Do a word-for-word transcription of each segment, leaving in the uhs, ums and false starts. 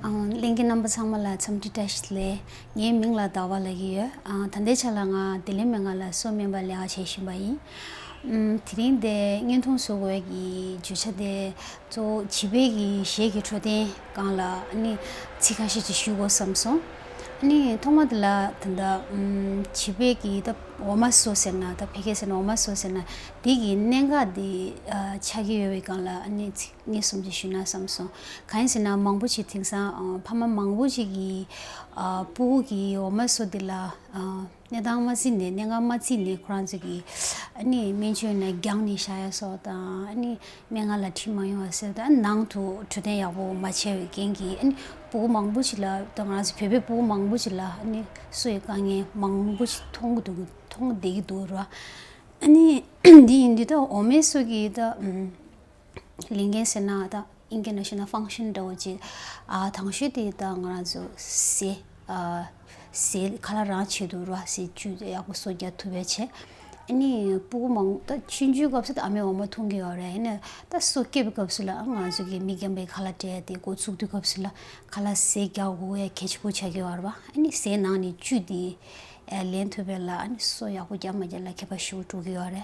ཨང་། ལྷན་རྒྱས་རྣམ་པ་ཚང་མ་ལ་འཚམས་འདྲི་བཀྲ་ཤིས་བདེ་ལེགས། ངའི་མིང་ལ་ཟླ་བ་ལབ་ཀྱི་ཡོད། ཨང་། ད་ལྟའི་ཆ་ལ་ང་བདེ་ལེགས་སྨན་ཁང་ལ་སོ་སྨན་པ་ལས་ཀ་བྱེད་བཞིན་པ་ཡིན། ཨམ། དེ་རིང་འདི་བརྙན་ཐུང་བཟོ་དགོས་ཀྱི་བརྗོད་བྱ་དེ་གཙོ་བོ་བྱིས་པའི་གི་གཞས་ཀྱི་འཕྲོད་བསྟེན་སྒང་ལ་ཨ་ནི་ཚིག་ཁ་ཤས་ཅིག་ཞུ་དགོས་བསམ་སོང་། ཨ་ནི་ཐོག་མ་དེ་ལ་ད་ལྟ་ཨམ། བྱིས་པའི་གི་ད་འོ་མ་སོ་ཟེར་ན། ད་ཕལ་སྐད་ཟེར་ན་འོ་མ་སོ་ཟེར་ན། དེ་གི་གནད་འགག་དེ་ཨ་ཆགས་ཀྱི་ཡོད་པའི་སྒང་ལ་ཨ་ནི་ཚིག་གཉིས་གསུམ་ཅིག་ཞུས་ན་བསམ་སོང་། གང་ཡིན་ཟེར་ན་མང་པོ་ཅིག་དེང་སང་ཨ་ཕ་མ་མང་པོ་ཅིག་གིས་ཨ་སྤུ་གུ་གི་འོ་མ་སོ་དེ་ལ་ཨ་གནས་སྟངས་མ་བརྩིས་ནས། གནད་འགག་མ་བརྩིས་ནས་ཁོ་རང་ཚོ་གིས་ཨ་ནི་སྨན་བཅོས་ནས་རྒྱག་ནས་བཞག་ཡ་སོགས་དང་། ཨ་ནི་སྨན་ཁང་ལ་ཁྲིད་མ་ཡོང་བ་སོགས་དང་། ནང་དུ་འཕྲོད་བསྟེན་ཡག་པོ་མ་བྱས་པའི་རྐྱེན་གྱིས་ཨ་ནི་སྤུ་གུ་མང་པོ་ཅིག་ལ། ད་ང་རང་ཚོ་བོད་པའི་སྤུ་གུ་མང་པོ་ཅིག་ལ་ཨ་ནི་སོ་ཡི་དཀའ་ངལ་མང་པོ་ཅིག་མཐོང་གི་འདུག་མཐོང་བསྡད་ཀྱི་འདུག་ར། ཨ་ནི་འདི་ཡིན་དུས་ད་འོ་མའི་སོ་གི་ད་ཨམ། ལས་འགན་ཟེར་ན་ད་ཨིན་སྐད་ནང་བཤད་ན་ཕང་ཤན་འདྲ་བོ་ཅིག་ཨ་དང་ཤོས་དེ་ད་ང་རང་ཚོ་ཟས། ཨ་ཟས་ཁ་ལག་རང་ཆེད་དུ་ར་ཟས་བཅུད་ཡག་པོ་གསོ་རྒྱག་ཐུབ་པའི་ཆེད། ཨ་ནི་སྤུ་གུ་མང་ད་ཆུང་ཆུང་སྐབས་སུ་ད་ཨ་མའི་འོ་མ་འཐུང་གི་ཡོད་རེད། ཨ་ནི་ད་སོ་སྐྱེས་པའི་སྐབས་སུ་ལ་ང་ཚོ་གི་མི་རྒན་པའི་ཁ་ལག་སྤྲད་དེ་འགོ་ཚུགས་དུས་སྐབས་སུ་ལ་ཁ་ལག་ཟས་རྒྱག་དགོས་ཡ་གལ་ཆེན་པོ་ཆགས་ཀྱི་ཡོད་རེད་པ། ཨ་ནི་ཟས་ནང་ནས་བཅུད་དེ་ཨ་ལེན་ཐུབ་པའི་ལ་ཨ་ནི་སོ་ཡག་པོ་རྒྱག་མ་རྒྱག་ལ་ཁྱད་པར་ཞེ་པོ་འགྲོ་གི་ཡོད་རེད།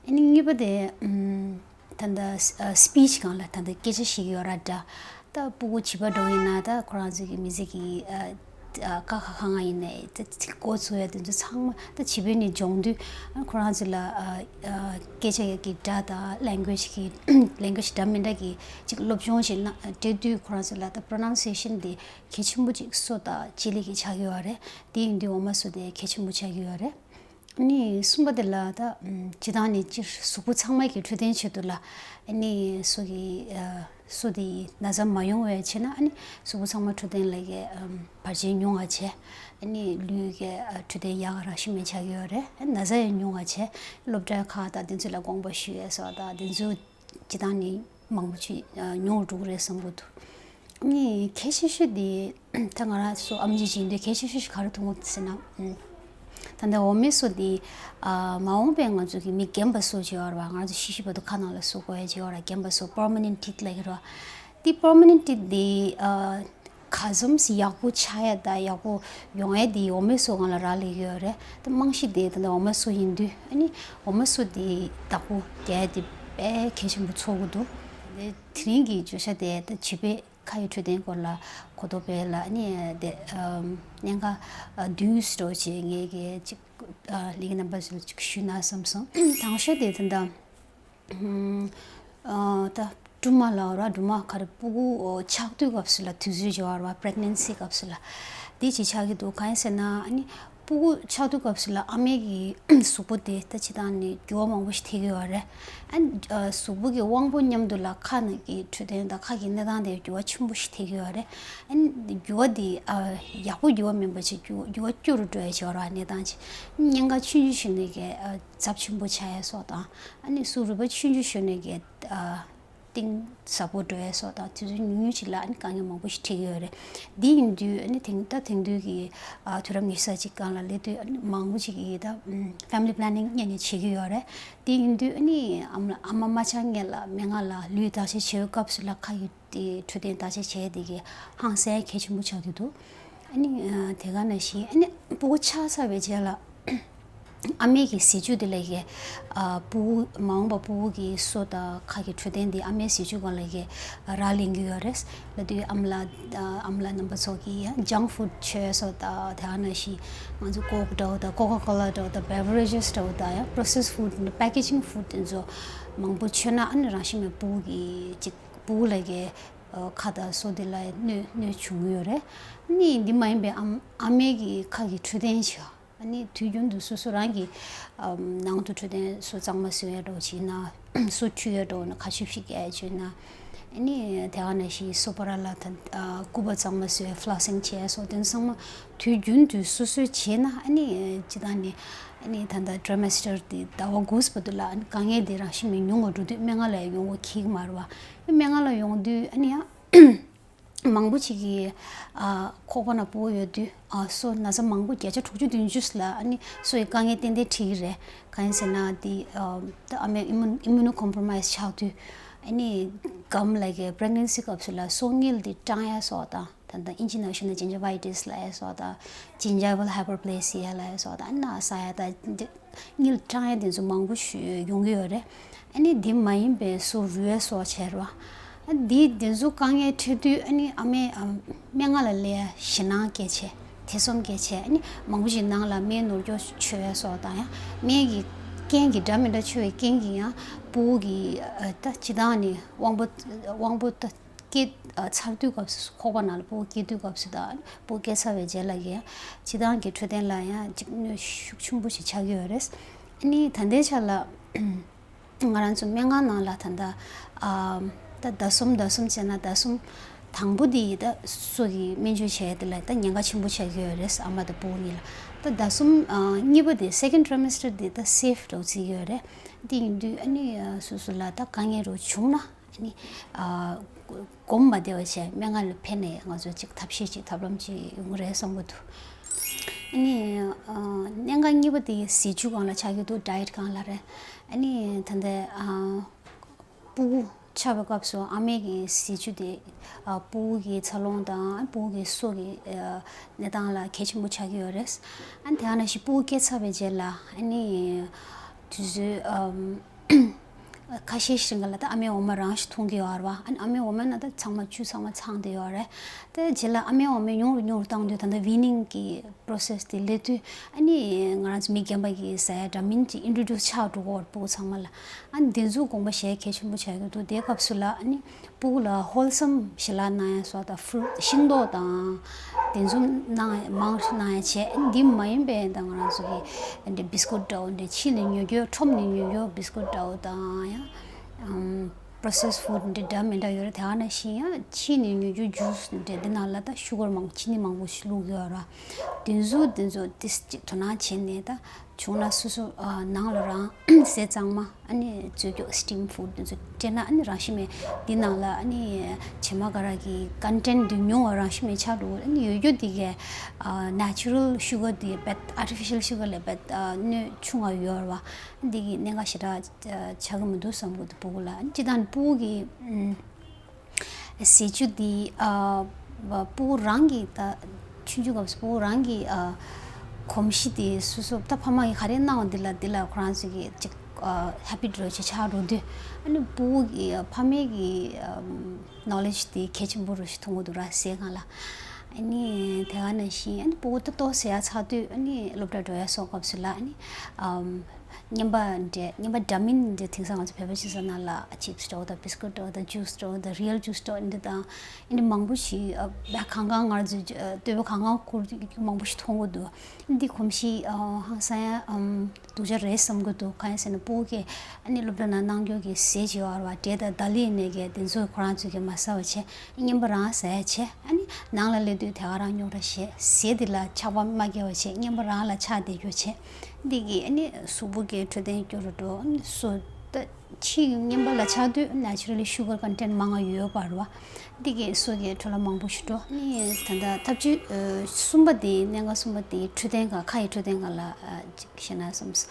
ཨ་ནི་གཉིས་པ་དེ་ཨམ། ད་ལྟ་ཨ་སི་པི་ཆི་སྒང་ལ་ད་ལྟ་སྐད་ཆ་བཤད་ཀྱི་ཡོད་ར་འདྲ། ད་སྤུ་གུ་བྱིས་པ་འདྲ་བོ་ཡིན་ན་ད་ཁོ་རང་ཚོ་གི་མི་ཚེ་གི་ཨ་ཨ་ཀ་ཁ་ག་ང་ཡིན་ནའི་ད་འགོ་ཚུགས་ཡ་དེ་ཚོ་ཚང་མ་ད་བྱིས་པའི་ནས་སྦྱོང་དུས་ཨ་ཁོ་རང་ཚོ་ལ་ཨ་ཨ་སྐད་ཆ་ཡ་གི་སྒྲ་དང་language་གི་language་འདྲ་མི་འདྲ་གི་ཅིག་སློབ་སྦྱོང་ཞིག་གནང་སྤྲད་དུས་ཁོ་རང་ཚོ་ལ་ད་pronunciation་དེ་གལ་ཆེན་པོ་ཅིག་སོ་དང་ལྕེ་ལེ་གི་ཆགས་ཀྱི་ཡོད་རེད། དེ་ཡིན་དུས་འོ་མ་སོ་དེ་གལ་ཆེན་པོ་ཆགས་ཀྱི་ཡོད་རེད། ཨ་ནི་གསུམ་པ་དེ་ལ་ད་ཨམ་སྤྱིར་བཏང་ནས་སྤྱིར་གཟུགས་པོ་ཚང་མ་གི་འཕྲོད་བསྟེན་ཆེད་དུ་ལ་ཨ་ནི་སོ་གི་ཨ་སོ་དེ་ན་ཚ་མ་ཡོང་བའི་ཆེད་ན་ཨ་ནི་གཟུགས་པོ་ཚང་མ་འཕྲོད་བསྟེན་ལ་གི་ཨམ་བར་ཆད་ཉུང་བ་བྱས། ཨ་ནི་ལུས་ཀྱི་ཨ་འཕྲོད་བསྟེན་ཡག་ག་རང་བཞིན་མེད་ཆགས་ཀྱི་ཡོད་རེད། ཨ་ན་ཚ་ཡང་ཉུང་བ་བྱས། སློབ་གྲྭའི་ཁག་དང་དེ་ཚོ་ལ་དགོངས་པ་ཞུ་ཡས་སོགས་དང་དེ་ཚོ་སྤྱིར་བཏང་ནས་མང་པོ་ཅིག་ཨ་ཉུང་རུ་འགྲོ་གི་རེད་བསམ་གྱི་འདུག་ཨ་ནི་གལ་ཆེ་ཤོས་དེ་ད་ང་རང་ཚོ་ཨེམ་ཆི་བྱེད་དུས་གལ་ཆེ་ཤོས་ཤིག་ག་རེ་མཐོང་གི་ཟེར་ན། ཨ་ད་ལྟ་འོ་མའི་སོ་དེ་ཨ་མ་འོངས་པའི་ང་ཚོ་གི་མི་རྒན་པ་སོ་བྱེད་ཡོད་རེད་པ། ང་ཚོ་ཤི་ཤི་བར་དུ་ཁ་ནང་ལ་བཟོ་དགོས་ཡ་བྱེད་ཡོད་རེད། རྒན་པ་སོ་permanent teeth་ལབ་ཀྱི་རེད་པ། དེ་permanent teeth་དེ་ཨ་ག་ཙམ་ཞིག་ཡག་པོ་ཆགས་ཡ་དང་ཡག་པོ་ཡོང་ཡ་དེ་འོ་མའི་སོ་སྒང་ལ་རག་ལས་ཀྱི་ཡོད་རེད། ད་རྨང་གཞི་དེ་ད་ལྟ་འོ་མའི་སོ་ཡིན་དུས་ཨ་ནི་འོ་མའི་སོ་དེ་བདག་པོ་རྒྱག་ཡ་དེ་དཔེ་གལ་ཆེན་པོ་ཚོར་གྱི་འདུག་དེ་དེ་རིང་གི་བརྗོད་བྱ་དེ་ད་བྱིས་པའི་ཁ་ཡི་འཕྲོད་བསྟེན་སྐོར་ལ་གོ་རྟོགས་སྤེལ་ལ་ཨ་ནི་དེ་ཨམ་གནད་འགག་ཨ་བདུན་ཙམ་ཅིག་ངས་ཀྱི་ཅིག་ཨ་ལྷན་རྒྱས་རྣམ་པ་ཚོ་ལ་ཅིག་ཞུས་ན་བསམ་སོང་། དང་ཤོས་དེ་ད་ལྟ་ཨ་ད་སྦྲུམ་མ་ལབ་ར། སྦྲུམ་མ་ག་རེ་སྤུ་གུ་ཨོ་ཆགས་དུས་སྐབས་སུ་ལ་དུས་ཚོད་བྱེད་པ་ར། pregnancy་སྐབས་སུ་ལ་དེ་ཅིག་ཆགས་ཀྱི་འདུག་གང་ཡིན་ཟེར་ན་ཨ་ནི་སྤུ་གུ་ཆགས་དུས་སྐབས་སུ་ལ་ཨ་མའི་གི་གཟུགས་པོ་དེ་ད་སྤྱིར་བཏང་ནས་འགྱུར་བ་མང་པོ་ཞིག་ཐེབས་ཀྱི་ཡོད་རེད། ཨ་ནི་ཨ་གཟུགས་པོ་གི་དབང་པོ་མཉམ་དུ་ལ་ཁ་ནང་གི་འཕྲོད་བསྟེན་དང་ཁ་གི་གནས་སྟངས་དེ་འགྱུར་བ་ཆེན་པོ་ཞིག་ཐེབས་ཀྱི་ཡོད་རེད། ཨ་ནི་འགྱུར་བ་དེ་ཨ་ཡག་པོ་འགྱུར་བ་མིན་པ་ཅིག་འགྱུར་འགྱུར་བ་སྐྱོ་རུ་འགྲོ་ཡ་ཅིག་ཡོད་རེད་པ། གནས་སྟངས་ཅིག་གཉན་ཁ་ཆུང་ཆུང་ཞིག་ནས་གི་ཨ་ཚབས་ཆེན་པོ་ཆགས་ཡ་སོགས་དང་། ཨ་ནི་གཟུགས་རུས་པ་ཆུང་ཆུང་ཞིག་ནས་གི་ཨ་གཏིང་ཟབ་པོ་འགྲོ་ཡ་སོགས་དང་། དུས་ཚོད་ཉུང་ཉུང་ཅིག་ལ་ཨ་ནི་དཀའ་ངལ་མང་པོ་ཞིག་འཕྲད་ཀྱི་ཡོད་རེད། འདི་ཡིན་དུས་ཨ་ནི་དེང་ད་དེང་དུས་ཀྱི་ཨ་དུས་རབས་ཉི་ཤུ་རྩ་གཅིག་སྒང་ལ་སླེབས་དུས་ཨ་ནི་མང་པོ་ཅིག་གིས་ད་family planning་སྔོན་ནས་བྱེད་ཀྱི་ཡོད་རེད། དེ་ཡིན་དུས་ཨ་ནི་ཨ་མ་ཨ་མ་མ་ཆགས་སྔོན་ལ་མན་ངག་ལ་ལུས་བརྟག་དཔྱད་བྱེད་པའི་སྐབས་སུ་ལ་ཁ་ཡི་དེ་འཕྲོད་བསྟེན་བརྟག་དཔྱད་བྱས་དེ་གི་ཧང་སང་གལ་ཆེན་པོ་ཆགས་ཀྱི་འདུག་ཨ་ནི་ཨ་དེ་ག་ནང་བཞིན་ཨ་ནི་སྤུ་གུ་ཆགས་ཚར་བའི་རྗེས་ལ་ཨ་མའི་གི་ཟས་བཅུད་དེ་ལ་གི་ཨ་སྤུ་གུ་མ་འོངས་པ་སྤུ་གུ་གི་སོ་དང་ཁ་གི་འཕྲོད་བསྟེན་དེ་ཨ་མའི་ཟས་བཅུད་སྒང་ལ་གི་རག་ལས་ཀྱི་ཡོད་རེད། ལབ་དུས་ཨམ་ལ་ཨམ་ལ་རྣམ་པ་ཚོ་གིས་ཡང་junk food་མཆོད་སོགས་དང་། དེ་ག་ནང་བཞིན་ང་ཚོ་Coke་འདྲ་བོ་དང་Coca Cola་འདྲ་བོ་དང་beverages་འདྲ་བོ་དང་ཡང་processed food་packaging food་དེ་ཚོ་མང་པོ་མཆོད་ན་ཨ་ནི་རང་བཞིན་མེད་སྤུ་གུ་གི་ཅིག་སྤུ་གུ་ལ་གི་ཨ་ཁ་དང་སོ་དེ་ལ་གནོད་གནོད་བྱུང་གི་ཡོད་རེད། ཨ་ནི་འདི་མ་ཡིན་པའི་ཨམ་ཨ་མའི་གི་ཁ་གི་འཕྲོད་བསྟེན་ཅིག་ཨ་ནི་དུས་རྒྱུན་དུ་སོ་སོ་རང་གི་ཨམ་ནང་དུ་འཕྲོད་བསྟེན་སོ་གཙང་མ་བཟོ་ཡ་འདྲ་བོ་བྱེད་ན། སོ་འཁྲུད་ཡ་འདྲ་བོ་ན་ཁ་ཆུ་ཞིག་རྒྱག་ཡ་བྱེད་ན། ཨ་ནི་དེ་ག་ནང་བཞིན་སོ་པ་ར་ལ་ད་ཨ་སྐུད་པ་གཙང་མ་བཟོ་ཡ་flossing་བྱེད་ཡ་སོགས་དེ་ཚང་མ་དུས་རྒྱུན་དུ་སོ་སོས་བྱས་ན་ཨ་ནི་སྤྱིར་བཏང་ནི་ཨ་ནི་ད་ལྟ་trimester་དེ་ཟླ་བ་དགུ་བར་དུ་ལ་ཨ་ནི་དཀའ་ངལ་དེ་རང་བཞིན་མེད་ཉུང་བ་འགྲོ་དུས་སྨན་ཁང་ལ་ཡོང་དགོས་ཀྱི་མ་རེད་པ། སྨན་ཁང་ལ་ཡོང་དུས་ཨ་ནི་ཡང་མང་པོ་ཅིག་གིས་ཨ་ཁོག་པ་ན་སྤུ་གུ་ཡོད་དུས་ཨ་སོ་ན་ཚ་མང་པོ་བརྒྱ་ཆ་དྲུག་ཅུ་བདུན་ཅུ་ལ་ཨ་ནི་སོ་ཡི་དཀའ་ངལ་ཏན་ཏན་འཕྲད་ཀྱི་རེད། གང་ཡིན་ཟེར་ན་དེ་ཨ་ད་ཨ་མའི་immun- immunocompromise་ཆགས་དུས་ཨ་ནི་སྒམ་ལ་གི་pregnancy་སྐབས་སུ་ལ་སོ་དངུལ་དེ་སྐྲངས་ཡ་སོགས་དང་། ད་ ད་ཨིན་ཇི་ནང་ཞུ་ན་ཇིན་ཇ་བྷའི་ཊིས་ལབ་ཡ་སོགས་དང་ཇིན་ཇ་བལ་ཧའི་པར་པི་ལེ་སི་ཡ་ལབ་ཡ་སོགས་དང་ཨ་ན་ཟ་ཡ་དང་དངུལ་སྐྲང་ཡ་དེ་ཚོ་མང་པོ་ཞིག་ཡོང་གི་ཡོད་རེད། ཨ་ནི་དེ་མ་ཡིན་པའི་སོ་རུལ་བ་སོགས་བྱས་རེད་བ། ཨ་དེ་དེ་ཚོ་དཀའ་ངལ་འཕྲད་དུས་ཨ་ནི་ཨ་མའི་ཨམ་སྨན་ཁང་ལ་སླེབས་ཡ་ཞེད་སྣང་སྐྱེ་བྱས་ཐེ་ཚོམ་སྐྱེ་བྱས་ཨ་ནི་མང་པོ་ཞིག་ནང་ལ་སྨན་ནོར་སྐྱོ་མཆོད་ཡ་སོགས་དང་ཡང་སྨན་གྱི་རྐྱེན་གྱིས་འདྲ་མི་འདྲ་མཆོད་པའི་རྐྱེན་གྱིས་ཡང་སྤུ་གུ་གི་ཨ་ད་སྤྱི་བཏང་ནི་དབང་པོ་དབང་པོ་ད་སྐྱེ་ཨ་ཚར་དུས་སྐབས་སུ་ཁོག་པ་ནང་ལ་སྤུ་གུ་སྐྱེ་དུས་སྐབས་སུ་དང་སྤུ་གུ་སྐྱེ་ཚར་བའི་རྗེས་ལ་ཡང་སྤྱི་བཏང་གི་འཕྲོད་བསྟེན་ལ་ཡང་ཅིག་གནོད་ཤུགས་ཆེན་པོ་ཞིག་ཆགས་ཀྱི་ཡོད་རེད། ཨ་ནི་ད་ལྟའི་ཆ་ལ་ང་རང་ཚོ་སྨན་ཁང་ནང་ལ་ད་ལྟ་ཨ་ད་ཟླ་གསུམ་ཟླ་གསུམ་བྱས་ན་ཟླ་གསུམ་དང་པོ་དེ་ད་སོ་གི་སྨན་བཅོས་བྱས་དེ་ལ་ད་ཉེན་ཁ་ཆེན་པོ་ཆགས་ཀྱི་ཡོད་རེད། ཨ་མ་དང་སྤུ་གུ་གཉིས་ལ་ད་ཟླ་གསུམ་ཨ་གཉིས་པ་དེ་སེ་ཀེན་ཌི་ཊི་རི་མེ་སི་ཊར་དེ་ད་སེབ་འདྲ་བོ་བརྩི་གི་ཡོད་རེད། དེ་ཡིན་དུས་ཨ་ནི་ཨ་སོ་སོ་ལ་ད་དཀའ་ངལ་རུ་བྱུང་ན་ཨ་ནི་ཨ་གོམ་མ་བདེ་བ་བྱས་སྨན་ཁང་ལ་ཕེབས་ནས་ང་ཚོ་ཅིག་ཐབས་ཤེས་ཅིག་ཐབས་ལམ་ཅིག་ཡོང་གི་རེད་བསམ་གྱི་འདུག་ཨ་ནི་ཨ་གནད་འགག་གཉིས་པ་དེ་ཟས་བཅུད་སྒང་ལ་ཆགས་ཀྱི་འདུག་ཌའེ་ཊི་སྒང་ལ་རེད། ཨ་ནི་ད་ལྟ་ཨ་སྤུ་གུ་ཆགས་པའི་སྐབས་སུ་ཨ་མའི་གི་ཟས་བཅུད་དེ་ཨ་སྤུ་གུ་གི་འཚར་ལོངས་དང་སྤུ་གུ་གི་སོ་གི་ཨ་གནས་སྟངས་ལ་གལ་ཆེན་པོ་ཆགས་ཀྱི་ཡོད་རེད། ཨ་ནི་དེ་ག་ནང་བཞིན་སྤུ་གུ་སྐྱེས་ཚར་བའི་རྗེས་ལ་ཨ་ནི་དུས་ཚོད་ཨམ་ཁ་ཤས་ཤིག་རིང་ལ་ད་ཨ་མའི་འོ་མ་རང་ཞིག་འཐུང་གི་ཡོད་རེད་བ། ཨ་ནི་ཨ་མའི་འོ་མ་ན་ད་ཚང་མ་བཅུད་ཚང་མ་ཚང་བསྡད་ཡོད་རེད། དེ་རྗེས་ལ་ཨ་མའི་འོ་མ་ཉུང་རུ་ཉུང་རུ་བཏང་དུས་ད་ལྟ་ཝི་ནིང་གི་པོ་རོ་སེ་སི་དེ་སླེབས་དུས་ཨ་ནི་ང་རང་ཚོ་མི་རྒན་པ་གིས་ཟ་ཡ་འདྲ་མིན་ཅིག་ཨིན་ཊྲོ་ཌིའུ་སི་ཆགས་འགྲོ་གི་ཡོད་རེད་སྤུ་གུ་ཚང་མ་ལ། ཨ་ནི་དེ་ཚོ་དགོངས་པ་བཞེས་གལ་ཆེན་པོ་ཆགས་ཀྱི་འདུག་དེའི་སྐབས་སུ་ལ་ཨ་ནི་སྤུ་གུ་ལ་ཧོལ་སམ་ཞིམ་ལ་གནང་ཡ་སོགས་དང་ཕུ་རུ་ཊི་ཤིང་ཏོག་དང་དེ་ཚོ་གནང་ཡ་མང་རུ་གནང་ཡ་བྱས། ཨ་ནི་འདི་མ་ཡིན་པའི་ད་ང་རང་ཚོ་གི་འདི་བི་སི་ཀུཊ་འདྲ་བོ་འདི་ཕྱི་ནས་ཉོ་རྒྱུ་ཁྲོམ་ནས་ཉོ་རྒྱུ་བི་སི་ཀུཊ་འདྲ་བོ་དང་ཡང་ཨམ་པོ་རོ་སེ་སི་ཕུཌ་འདི་འདྲ་མི་འདྲ་ཡོད་རེད། དེ་ག་ནང་བཞིན་ཡང་ཕྱི་ནས་ཉོ་རྒྱུ་ཇུས་འདི་འདི་ནང་ལ་ད་ཤུ་གར་མང་ཅི་ནི་མང་པོ་ཞིག་བླུགས་ཡོད་ར། དེ་ཚོ་དེ་ཚོ་ཏིས་ཅིག་དོ་སྣང་བྱས་ནས་ད་བྱུང་ན་སོ་སོ་ཨ་ནང་ལ་རང་ཟས་གཙང་མ་ཨ་ནི་བཟོས་རྒྱུ་སི་ཊིམ་ཕུཌ་དེ་ཚོ་སྤྲད་ན་ཨ་ནི་རང་བཞིན་མེད་འདི་ནང་ལ་ཨ་ནི་བྱེ་མ་ཀ་ར་གི་ཀོན་ཊེན་ཊི་འདི་ཉུང་བ་རང་བཞིན་མེད་ཆགས་འགྲོ། ཨ་ནི་ཡོད་རྒྱུ་འདི་གའི་ཨ་ནེ་ཅུ་རལ་ཤུ་གར་འདི་རྦད་ཨར་ཊི་ཕི་ཤལ་ཤུ་གར་ལས་རྦད་ཨ་གནོད་ཆུང་བ་ཡོད་རེད་བ། འདི་གི་གནད་འགག་ཞེ་དྲག་ཆགས་ཀྱི་མི་འདུག་བསམ་གྱི་འདུག་སྤུ་གུ་ལ། ཨ་ནི་སྤྱིར་བཏང་སྤུ་གུ་གི་ཨམ། ཟས་བཅུད་འདི་ཨ་སྤུ་གུ་རང་གི་ད་ཆུང་ཆུང་སྐབས་སུ་སྤུ་གུ་རང་གི་ཨ་གོམས་གཤིས་དེ་སོ་སོ་ད་ཕ་མ་གིས་ག་རེ་གནང་བ་འདི་ལ་འདི་ལ་ཁོ་རང་ཚོ་གི་ཅིག་ཨ་ཧེ་བིཊ་རོ་ཅིག་ཆགས་འགྲོ་དུས་ཨ་ནི་སྤུ་གུ་གི་ཨ་ཕ་མའི་གི་ཨ་ནོ་ལེཇ་དེ་གལ་ཆེན་པོ་རུ་ཞིག་མཐོང་གི་འདུག་ར་ཟས་སྒང་ལ། ཨ་ནི་དེ་ག་ནང་བཞིན་ཨ་ནི་སྤུ་གུ་ད་ཏོག་ཙམ་ཡར་ཚ་དུས་ཨ་ནི་སློབ་གྲྭ་འགྲོ་ཡ་སོགས་སྐབས་སུ་ལ་ཨ་ནི་ཨམ། རྔན་པ་འདྲ་རྔན་པ་འདྲ་མིན་འདྲ་དེང་སང་ང་ཚོ་བོད་པ་ཅིག་ཟ་ན་ལ་ཅིབ་སི་འདྲ་བོ་དང་བི་སི་ཀུཊ་འདྲ་བོ་དང་ཇུས་འདྲ་བོ་དང་རི་ཡལ་ཇུས་འདྲ་བོ་འདི་དང་འདི་མང་པོ་ཞིག་ཨ་བ་གང་གང་ང་ཚོ་ཨ་སྟོད་པ་གང་གང་ཁུར་མང་པོ་ཞིག་མཐོང་གི་འདུག་འདི་གོམས་གཤིས་ཨ་ཧང་སང་ཡ་ཨམ་སྡུག་ཅག་རེད་བསམ་གི་འདུག་གང་ཡིན་ཟེར་ན་སྤུ་གུ་གིས་ཨ་ནི་སློབ་གྲྭ་ནང་གནང་སྐྱོར་གྱི་ཟས་ཅིག་ཡོད་རེད་བ། འབྲས་དང་ད་ལི་ནས་གས་དེ་ཚོ་ཁོ་རང་ཚོ་གིས་མ་ཟ་བ་བྱས། རྔན་པ་རང་ཟ་ཡ་བྱས། ཨ་ནི་ནང་ལ་སླེབས་དུས་དེ་ག་རང་རྙོག་དྲ་བྱས། ཟས་དེ་ལ་ཆགས་པ་མ་སྐྱེ་བ་བྱས། རྔན་པ་རང་ལ་ཆགས་བསྡད་རྒྱུ་བྱས། འདི་གིས་ཨ་ནི་གཟུགས་པོ་གི་འཕྲོད་བསྟེན་སྐྱོ་རུ་འགྲོ། ཨ་ནི་སོ་ད་ཕྱིའི་རྔན་པ་ལ་ཆགས་དུས་ནེ་ཅུ་རལ་ལི་ཤུ་གར་ཀོན་ཊེན་ཊི་མང་བ་ཡོད་པ་རེད་བ། འདི་གིས་སོ་གི་འཕྲོ་བརླག་མང་པོ་ཞིག་འགྲོ། ཨ་ནི་ད་ལྟ་ཐབས་ཇུས་ཨ་གསུམ་པ་དེ་གནད་འགག་གསུམ་པ་དེ་འཕྲོད་བསྟེན་སྒང་ཁ་ཡི་འཕྲོད་བསྟེན་སྒང་ལ་ཨ་ཅིག་བཤད་ན་བསམས།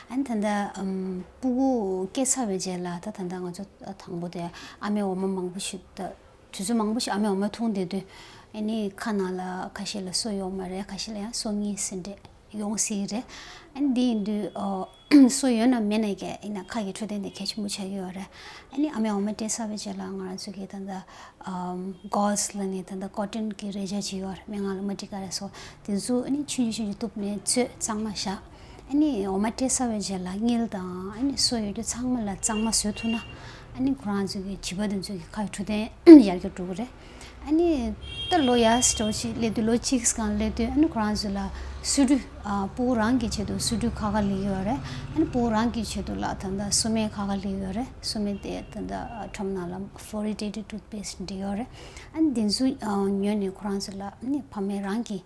ཨ་ནི་ད་ལྟ་ཨམ་སྤུ་གུ་སྐྱེས་ཚར་བའི་རྗེས་ལ་ད་ད་ལྟ་ང་ཚོ་དང་པོ་དེ་ཨ་མའི་འོ་མ་མང་པོ་ཞིག་ད། དུས་ཚོད་མང་པོ་ཞིག་ཨ་མའི་འོ་མ་འཐུང་བསྡད་དུས། ཨ་ནི་ཁ་ནང་ལ་ཁ་ཤས་ལ་སོ་ཡོང་མ་རེད། ཁ་ཤས་ལ་ཡང་སོ་གཉིས་ཟིན་རེད། ཡོང་སྲིད་རེད། ཨ་ནི་འདི་ཡིན་དུས་ཨོ་སོ་ཡོད་ན་མེད་ན་གས་ཡིན་ན་ཁ་གི་འཕྲོད་བསྟེན་དེ་གལ་ཆེན་པོ་ཆགས་ཀྱི་ཡོད་རེད། ཨ་ནི་ཨ་མའི་འོ་མ་སྤྲད་ཚར་བའི་རྗེས་ལ་ང་རང་ཚོ་གི་ད་ལྟ་ཨམ་གོ་སི་ལབ་ནས་ད་ལྟ་ཀོ་ཊོན་གི་རས་ཆ་ཅིག་ཡོད་རེད། སྨན་ཁང་ལ་མ་འགྲིག་ག་རེ་སོགས་དེ་ཚོ་ཨ་ནི་ཆུང་ཆུང་ཆུང་ཆུང་གཏུབ་ནས་བཙོས་གཙང་མ་བཞག་ཨ་ནི་འོ་མ་སྤྲད་ཚར་བའི་རྗེས་ལ་དངུལ་དང་ཨ་ནི་སོ་ཡོད་རྒྱུ་ཚང་མ་ལ་གཙང་མ་བཟོས་ཐུབ་ན་ཨ་ནི་ཁོ་རང་ཚོ་གི་བྱིས་པ་དེ་ཚོ་གི་ཁ་ཡི་འཕྲོད་བསྟེན་ཡར་རྒྱས་འགྲོ་གི་རེད། ཨ་ནི་ད་ལོ་ཡར་སྤྲོ་ཞིག་སླེབས་དུས་ལོ་གཅིག་སྒང་སླེབས་དུས་ཨ་ནི་ཁོ་རང་ཚོ་ལ་སོ་འཁྲུད་ཨ་སྤུ་གུ་རང་གི་ཆེད་དུ་སོ་འཁྲུད་ཁ་ཁ་ལེན་གྱི་ཡོད་རེད། ཨ་ནི་སྤུ་གུ་རང་གི་ཆེད་དུ་ལ་ད་ལྟ་སོ་སྨན་ཁ་ཁ་ལེན་གྱི་ཡོད་རེད། སོ་སྨན་དེ་ད་ལྟ་ཁྲོམ་ནང་ལ་ཕློ་རི་ཌེ་ཊེཌ་ཊུ་ཐི་པེ་སི་ཊི་འདྲ་ཡོད་རེད། ཨ་ནི་དེ་ཚོ་ཨ་ཉོས་ནས་ཁོ་རང་ཚོ་ལ་ཨ་ནི་ཕ་མས་རང་གི་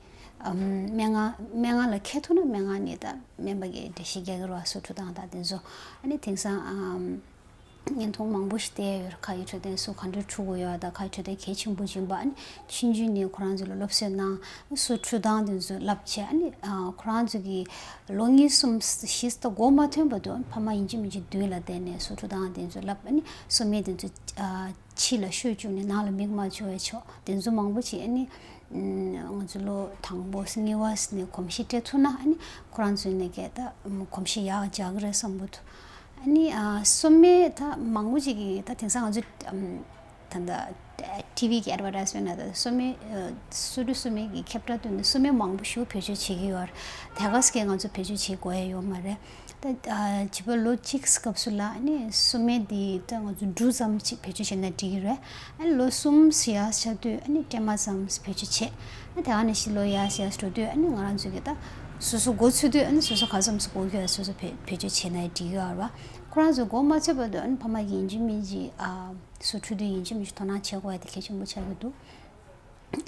ཨམ་སྨན་ཁང་སྨན་ཁང་ལ་འཁེལ་ཐུབ་ན་སྨན་ཁང་ནས་ད་སྨན་པ་གིས་འགྲེལ་བཤད་རྒྱག་གི་རེད་བ། སོ་འཁྲུད་སྟངས་དང་དེ་ཚོ་ཨ་ནི་དེང་སང་ཨམ་ བརྙན་ཐུང་མང་པོ་ཞིག་བལྟས་ཡོད། ཁ་ཡི་འཕྲོད་བསྟེན་སོ་ག་འདྲ་འཁྲུ་དགོས་ཡོད་དང་ཁ་ཡི་འཕྲོད་བསྟེན་གལ་ཆེན་པོ་ཡིན་པ། ཨ་ནི་ཆུང་ཆུང་ནས་ཁོ་རང་ཚོ་ལ་སློབ་གསོ་གནང་། སོ་འཁྲུ་སྟངས་དེ་ཚོ་བསླབ་བྱས། ཨ་ནི་ཨ་ཁོ་རང་ཚོ་གི་ལོ་གཉིས་གསུམ་བཞི་ཙམ་འགོ་མ་ཐོན་བར་དུ་ཕ་མ་ཡིན་གཅིག་མིན་གཅིག་མདུན་ལ་བསྡད་ནས་སོ་འཁྲུ་སྟངས་དེ་ཚོ་བསླབ། ཨ་ནི་སོ་སྨན་དེ་ཚོ་ཨ་ཕྱི་ལ་བཤོས་བཅུག་ནས་ནང་ལ་མིག་མ་འབྱུང་བའི་ཕྱོགས་དེ་ཚོ་མང་པོ་ཅིག་ཨ་ནི་ང་ཚོ་ལོ་དང་པོ་གཉིས་པ་ནས་གོམས་གཤིས་སྤྲད་ཐུབ་ན། ཨ་ནི་ཁོ་རང་ཚོའི་ནས་གལ་ད་གོམས་གཤིས་ཡག་འཇགས་ཀྱི་རེད་བསམ་གྱི་འདུག་ཨ་ནི་ཨ་སོ་སྨན་ད་མང་པོ་ཅིག་གིས་ད་དེང་སང་ང་ཚོ་ཨམ་ད་ད་ཊི་ཝི་གི་ཨེཌ་ཝར་ཊའིཛ་མེན་ཊ་ད་སོ་སྨན་ཨ་སོ་འཁྲུ་སོ་སྨན་གྱི་ཁྱབ་བསྒྲགས་བཏོན་ནས་སོ་སྨན་མང་པོ་ཞིག་བེད་སྤྱོད་བྱེད་ཀྱི་ཡོད་རེད། ད་ག་སྐད་ང་ཚོ་བེད་སྤྱོད་བྱེད་དགོས་ཡ་ཡོད་མ་རེད། ད་ཨ་བྱིས་པ་ལོ་གཅིག་སྐབས་སུ་ལ་ཨ་ནི་སོ་སྨན་འདི་ད་ང་ཚོ་འབྲུ་ཙམ་ཅིག་བེད་སྤྱོད་བྱས་ན་འགྲིག་གི་རེད། ཨ་ནི་ལོ་གསུམ་ཡར་ཆགས་དུས་ཨ་ནི་སྲན་མ་ཙམ་བེད་སྤྱོད་བྱེད། ཨ་དེ་ག་ནས་ཤི་ལོ་ཡར་ཡར་འགྲོ་དུས་ཨ་ནི་ང་རང་ཚོ་གི་ད་སོ་སོ་མགོ་ཚོས་དུས་ཨ་ནི་སོ་སོ་ག་ཙམ་སོ་མགོ་ཁྱོད་སོ་སོ་བེད་བེད་སྤྱོད་བྱས་ན་འགྲིག་གི་ཡོད་རེད་བ། ཁོ་རང་ཚོ་མགོ་མ་ཚོས་བར་དུ་ཨ་ནི་ཕ་མ་གིས་ཡིན་གཅིག་མིན་གཅིག་ཨ་སོ་འཁྲུ་དུས་ཡིན་གཅིག་མིན་གཅིག་དོ་སྣང་བྱེད་དགོས་ཡ་དེ་གལ་ཆེན་པོ་ཆགས་ཀྱི་འདུག་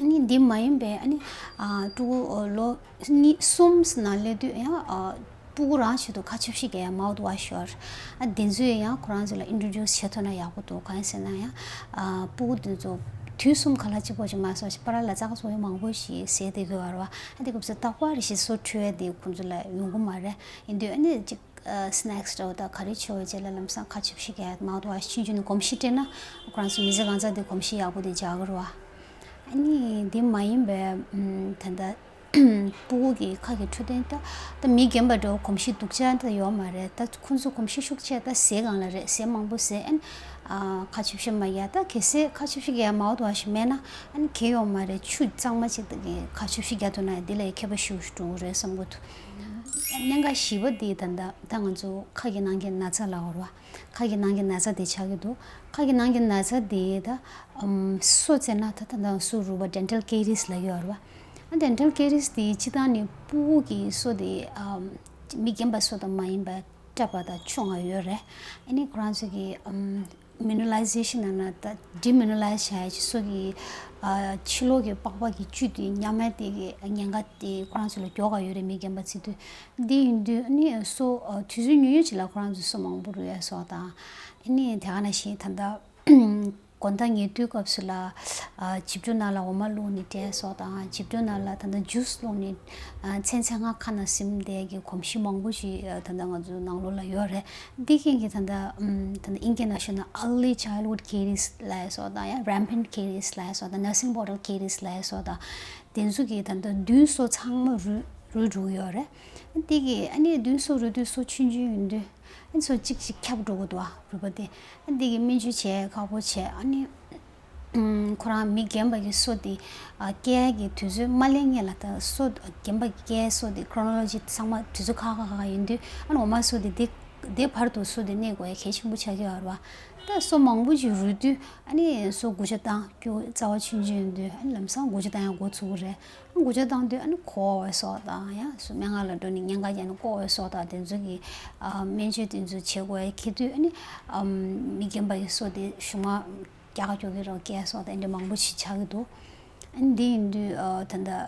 ཨ་ནི་འདི་མ་ཡིན་པའི་ཨ་ནི་ཨ་ཕྲུ་གུ་ལོ་གཉིས་གསུམ་ནང་སླེབས་དུས་ཡང་ཨ་ཕྲུ་གུ་རང་ཆེད་དུ་ཁ་ཆུ་བཤིག་གི་ཡ་མའོ་ཐི་ཝ་ཤི་ཡོད་རེད། ཨ་དེ་ཚོ་ཡང་ཁོ་རང་ཚོ་ལ་ཨིན་ཊྲོ་ཌིའུ་སི་བྱེད་ཐུབ་ན་ཡག་པོ་འདུག་གང་ཡིན་ཟེར་ན་ཡང་ཨ་ཕྲུ་གུ་དེ་ཚོ་དུས་གསུམ་ག་ལ་གཅིག་པོ་ཅིག་མ་གཏོགས་པ་ར་ལ་ཙག་ཙོག་ཡང་མང་པོ་ཞིག་ཟས་བསྡད་ཀྱི་ཡོད་རེད་བ། ཨ་དེ་སྐབས་སུ་རྟག་པར་རེ་ཞིག་སོ་འཁྲུ་ཡ་དེ་ཁོ་ཚོ་ལ་ཡོང་གི་མ་རེད། ཡིན་དུས་ཨ་ནི་ཅིག་ཨ་སི་ནེག་སི་འདྲ་བོ་དང་ག་རེ་མཆོད་བྱས་ལ་ལམ་སང་ཁ་ཆུ་བཤིག་གི་ཡ་མའོ་ཐི་ཝ་ཤི་ཆུང་ཆུང་ནས་གོམས་གཤིས་སྤྲད་ན་ཁོ་རང་ཚོ་མི་ཚེ་གང་ཚ་དེ་གོམས་གཤིས་ཡག་པོ་དེ་འཇགས་ཀྱི་རེད་བ། ཨ་ནི་དེ་མ་ཡིན་པའི་ཨམ་ད་ལྟ་ཕྲུ་གུ་གི་ཁ་གི་འཕྲོད་བསྟེན་ད་ད་མི་རྒན་པ་འདྲ་བོ་གོམས་གཤིས་སྡུག་ཅག་ད་ཡོད་མ་རེད། ད་ཁོང་ཚོ་གོམས་གཤིས་ཤུགས་ཆེ་ད་ཟས་གང་ལ་རེད། ཟས་མང་པོ་ཟས། ཨ་ནི་ཨ་ཁ་ཆུ་བཤིག་མ་ཡ་ད་གལ་སྲིད་ཁ་ཆུ་བཤིག་ཡ་མའོ་ཐི་ཝ་ཤི་མེད་ན་ཨ་ནི་གལ་ཡོད་མ་རེད། ཆུ་གཙང་མ་ཅིག་ད་གི་ཁ་ཆུ་བཤིག་རྒྱག་ཐུབ་ན་ཡ་དེ་ལ་ཡ་ཁྱད་པར་ཞེ་པོ་ཞིག་འགྲོ་གི་རེད་བསམ་གྱི་འདུག་གནད་འགག་བཞི་པ་དེ་ད་ད་ད་ང་ཚོ་ཁ་གི་ནང་གི་ན་ཚ་ལབ་དགོས་རེད་བ། ཁ་གི་ནང་གི་ན་ཚ་དེ་ཆགས་ཀྱི་འདུག་ཁ་གི་ནང་གི་ན་ཚ་དེ་ད་ཨམ་སོ་བཙལ་ན་ད་ད་ད་སོ་རུལ་བ་ཌེན་ཊལ་ཀེ་རིས་ལབ་ཀྱི་ཡོད་རེད་བ། ཨ་ཌེན་ཊལ་ཀེ་རིས་དེ་སྤྱིར་བཏང་ནི་ཕྲུ་གུ་གི་སོ་དེ་ཨམ་མི་རྒན་པ་སོ་དང་མ་ཡིན་པ་སྐྲག་པ་དང་ཆུང་བ་ཡོད་རེད། ཨ་ནི་ཁོ་རང་ཚོ་གི་ཨམ་མི་ནུ་ལའི་ཟེ་ཤིན་ནང་ན་ད་ཌི་མི་ནུ་ལའིཛ་བྱ་ཡ་ཅིག་སོ་གི་ཨ་ཕྱི་ལོགས་ཀྱི་པགས་པ་གི་བཅུད་དེ་ཉམས་ཡ་དེ་གི་ཉེན་ཁ་དེ་ཁོ་རང་ཚོ་ལ་མགྱོགས་ག་ཡོད་རེད། མི་རྒན་པ་ཚོ་དུས་འདི་ཡིན་དུས་ཨ་ནི་སོ་ཨ་དུས་ཚོད་ཉུང་ཉུང་ཅིག་ལ་ཁོ་རང་ཚོ་སོ་མང་པོ་རུལ་ཡ་སོགས་དང་། ཨ་ནི་དེ་ག་ནང་བཞིན་ད་ལྟ་དགོང་དག་ཉལ་དུས་སྐབས་སུ་ལ་ཨ་བྱིའུ་ནང་ལ་འོ་མ་བླུགས་ནས་སྤྲད་སོགས་དང་། བྱིའུ་ནང་ལ་ད་ལྟ་ཇུས་བླུགས་ནས་ཨ་མཚན་མཚན་སྔ་ཁ་ནང་ཟིན་བསྡད་ཀྱི་གོམས་གཤིས་མང་པོ་ཞིག་ཨ་ད་ལྟ་ང་ཚོའི་ནང་ལོགས་ལ་ཡོད་རེད། འདི་རྐྱེན་གྱིས་ད་ལྟ་ཨམ་ད་ལྟ་ཨིན་སྐད་ནང་ཞུས་ན་early childhood caries ལབ་ཡ་སོགས་དང་ཡང་rampant caries ལབ་ཡ་སོགས་དང་nursing bottle caries ལབ་ཡ་སོགས་དང་། དེ་ཚོ་གིས་ད་ལྟ་མདུན་སོ་ཚང་མ་རུལ་རུལ་འགྲོ་གི་ཡོད་རེད། དེ་གིས་ཨ་ནི་མདུན་སོ་རུལ་དུས་སོ་ཆུང་ཆུང་ཡིན་དུས་ཨ་ནི་སོ་གཅིག་གཅིག་ཁྱབ་འགྲོ་གི་འདུག་ཨ་རུལ་པ་དེ། ཨ་དེ་གིས་སྨན་བཅོས་བྱེད་ཁག་པོ་བྱས། ཨ་ནི་ཁོ་རང་མི་རྒན་པ་གི་སོ་དེ་ཨ་སྐྱེ་ཡ་གི་དུས་ཚོད་མ་སླེབས་སྔོན་ལ་ད་སོ་རྒན་པ་གི་སྐྱེ་ཡའི་སོ་དེ་ཁོ་རོ་ནོ་ལོ་ཇི་ཚང་མ་དུས་ཚོད་ཁག་ཁག་ཁག་ཡིན་དུས་ཨ་ནི་འོ་མ་སོ་དེ་དེ་དེ་བར་དུ་སོ་དེ་གནས་དགོས་ཡ་གལ་ཆེན་པོ་ཆགས་ཀྱི་ཡོད་རེད་བ། ད་སོ་མང་པོ་ཞིག་རུལ་དུས་ཨ་ནི་སོ་འགུལ་སྐྱོད་བཏང་རྒྱུ་རྩ་བ་ཆུང་ཆུང་ཡིན་དུས་ཨ་ནི་ལམ་སང་འགུལ་སྐྱོད་བཏང་ཡ་འགོ་ཚུགས་ཀྱི་རེད། འགུལ་སྐྱོད་བཏང་དུས་ཨ་ནི་ཁོག་པ་སོགས་དང་ཡང་སོ་སྨན་ཁང་ལ་འགྲོ་ནས་ཉེན་ཁ་རྒྱག་ནས་ཁོག་པ་སོགས་དང་དེ་ཚོ་གི་ཨ་སྨན་བཅོས་དེ་ཚོ་བྱེད་དགོས་ཡ་འཁེལ་དུས་ཨ་ནི་ཨམ་མི་རྒན་པ་ཡི་སོ་དེ་གཞུག་མ་རྒྱགས་སྐྱོ་གི་རོ་སྐྱེ་སོགས་དང་འདྲ་མང་པོ་ཞིག་ཆགས་ཀྱི་འདུག་ཨ་ནི་འདི་ཡིན་དུས་ཨ་ད་ལྟ་ཨ་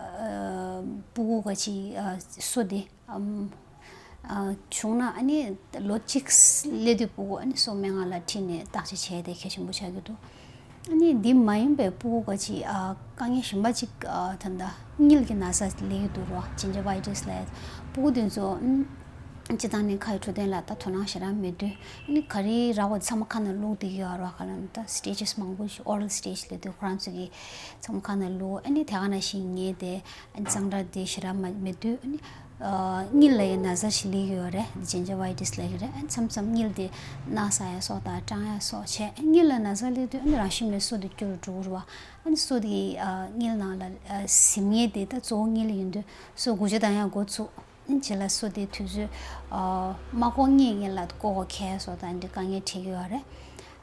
ཕྲུ་གུ་ག་ཅིག་ཨ་སོ་དེ་ཨམ་ཨ་བྱུང་ན་ཨ་ནི་ལོ་གཅིག་སླེབས་དུས་ཕྲུ་གུ་ཨ་ནི་སོ་སྨན་ཁང་ལ་ཁྲིད་ནས་བརྟག་དཔྱད་བྱས་ཏེ་གལ་ཆེན་པོ་ཆགས་ཀྱི་འདུག་ཨ་ནི་འདི་མ་ཡིན་པའི་ཕྲུ་གུ་ག་ཅིག་ཨ་དཀའ་ངལ་གཞན་པ་ཅིག་ཨ་ད་ལྟ་དངུལ་གྱི་ན་ཚ་སླེབས་ཀྱི་འདུག་རོ། ཇིན་ཇི་བྷའི་ཊིས་ལབ་ཡ། ཕྲུ་གུ་དེ་ཚོ་ཨ་སྤྱིར་བཏང་ནས་ཁ་ཡི་འཕྲོད་བསྟེན་ལ་ད་དོ་སྣང་ཞེ་དྲག་མེད་དུས་ཨ་ནི་ག་རེ་རག་པ་ཚང་མ་ཁ་ནང་བླུགས་བསྡད་ཀྱི་ཡོད་རོ། ག་ལ་ད་སི་ཊེ་ཇི་སི་མང་པོ་ཞིག་ཨོ་རལ་སི་ཊེ་ཇི་ལབ་དུས་ཁོ་རང་ཚོ་གི་ཚང་མ་ཁ་ནང་བླུགས། ཨ་ནི་དེ་ག་ནང་བཞིན་ངས་དེ་ཨ་ནི་གཙང་སྦྲ་དེ་ཞེ་དྲག་མ་མེད་དུས་ཨ་ནི་ཨ་དངུལ་ལ་ཡང་ན་ཚ་ཞིག་སླེབས་ཀྱི་ཡོད་རེད། ཇིན་ཇི་བྷའི་ཊིས་ལབ་ཀྱི་རེད། ཨ་མཚམས་མཚམས་དངུལ་དེ་ན་ཚ་ཡ་སོགས་དང་སྐྲངས་ཡ་སོགས་བྱས། ཨ་དངུལ་ལ་ན་ཚ་སླེབས་དུས་ཨ་ནི་རང་ཤུགས་ནས་སོ་དེ་སྐྱུ་རུ་འགྲོ་གི་རེད་བ། ཨ་ནི་སོ་དེ་ཨ་དངུལ་ནང་ལ་ཨ་ཟིན་ངེས་དེ་ད་གཙོ་བོ་དངུལ་ཡིན་དུས་སོ་འགུལ་སྐྱོད་བཏང་ཡ་འགོ་ཚུགས། ཨ་ནི་རྗེས་ལ་སོ་དེ་དུས་ཚོད་ཨ་མ་འགོར་སྔོན་ལ་ལྐོག་གོ་ཁེལ་སོགས་དང་འདི་དཀའ་ངལ་འཕྲད་ཀྱི་ཡོད་རེད།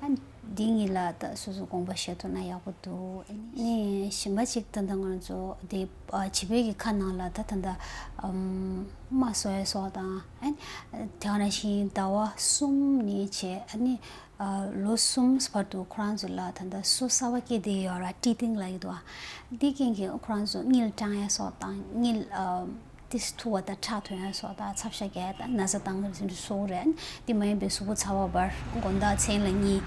ཨ་ནི་འདི་གཉིས་ལ་ད་སོ་སོ་དགོངས་པ་བཞེས་ཐུབ་ན་ཡག་པོ་འདུག་ཨ་ནི་གཞན་པ་ཅིག་ད་ལྟ་ང་ཚོ་དེ་ཨ་བྱིས་པའི་གི་ཁ་ནང་ལ་ད་ད་ལྟ་ཨམ་རྨ་གསོ་ཡ་སོགས་དང་ཨ་ནི་དེ་ག་ནང་བཞིན་ཟླ་བ་གསུམ་ནས་བྱས་ཨ་ནི་ཨ་ལོ་གསུམ་བར་དུ་ཁོ་རང་ཚོ་ལ་ད་ལྟ་སོ་གསར་པ་སྐྱེས་བསྡད་ཡོད་ར། ཊི་ཐིང་ལབ་ཀྱི་འདུག་ཨ། འདི་རྐྱེན་གྱིས་ཁོ་རང་ཚོ་དངུལ་སྐྲངས་ཡ་སོགས་དང་དངུལ་ཨ་ ཏིས་ཐུ་བ་དང་ཁྲག་ཐོན་ཡ་སོགས་དང་ཚབ་ཤ་རྒྱག་ཡ་དང་ན་ཚ་བཏང་གི་རེད་ཟེར་འདྲ་བཟོ་གི་རེད། དེ་མ་ཡིན་པའི་གཟུགས་པོ་ཚ་བ་འབར་དགོང་དག་མཚན་ལ་གཉིད་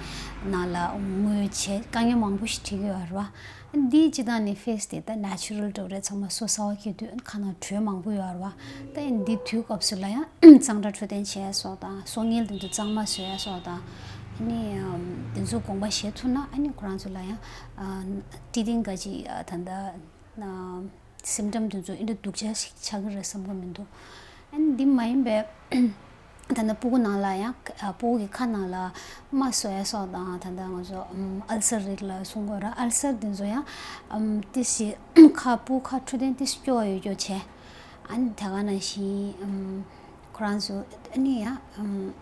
ནང་ལ་ངུ་བྱེད་དཀའ་ངལ་མང་པོ་ཞིག་འཕྲད་ཀྱི་ཡོད་རེད་བ། འདི་སྤྱི་བཏང་ནས་ཕེས་དེ་ད་ནེ་ཅུ་རལ་འགྲོ་རེད། ཚང་མ་སོ་སོ་བ་སྐྱེ་དུས་ཁ་ནང་དྲོད་མང་པོ་ཡོད་རེད་བ། ད་འདི་དུས་སྐབས་སུ་ལ་ཡང་གཙང་སྦྲ་འཕྲོད་བསྟེན་བྱེད་ཡ་སོགས་དང་སོ་ངལ་དེ་ཚོ་གཙང་མ་བཟོ་ཡ་སོགས་དང་ཨ་ནི་དེ་ཚོ་དགོངས་པ་བཞེས་ཐུབ་ན་ཨ་ནི་ཁོ་རང་ཚོ་ལ་ཡང་ཏི་ཏིང་ག་ཅིག་ད་ལྟ། སིམ་ཊམ་དེ་ཚོ་ཨིན་འདྲ་སྡུག་ཅག་ཞིག་ཆགས་ཀྱི་རེད་བསམ་གྱི་མི་འདུག་ཨ་ནི་འདི་མ་ཡིན་པའི་ད་ལྟ་སྤུ་གུ་ནང་ལ་ཡང་ཨ་སྤུ་གུ་གི་ཁ་ནང་ལ་རྨ་བཟོ་ཡ་སོགས་དང་ད་ལྟ་ང་ཚོ་ཨམ་ཨལ་སར་རིགས་ལ་གསུང་གི་ཡོད་རེད། ཨལ་སར་དེ་ཚོ་ཡང་ཨམ་ཏི་སི་ཁ་སྤུ་གུ་ཁ་འཕྲོད་བསྟེན་ཏི་སི་སྐྱོ་བ་ཡོད་སྐྱོ་བྱས། ཨ་ནི་དེ་ག་ནང་བཞིན་ཨམ་ཁོ་རང་ཚོ་ཨ་ནི་ཡང་ཨམ།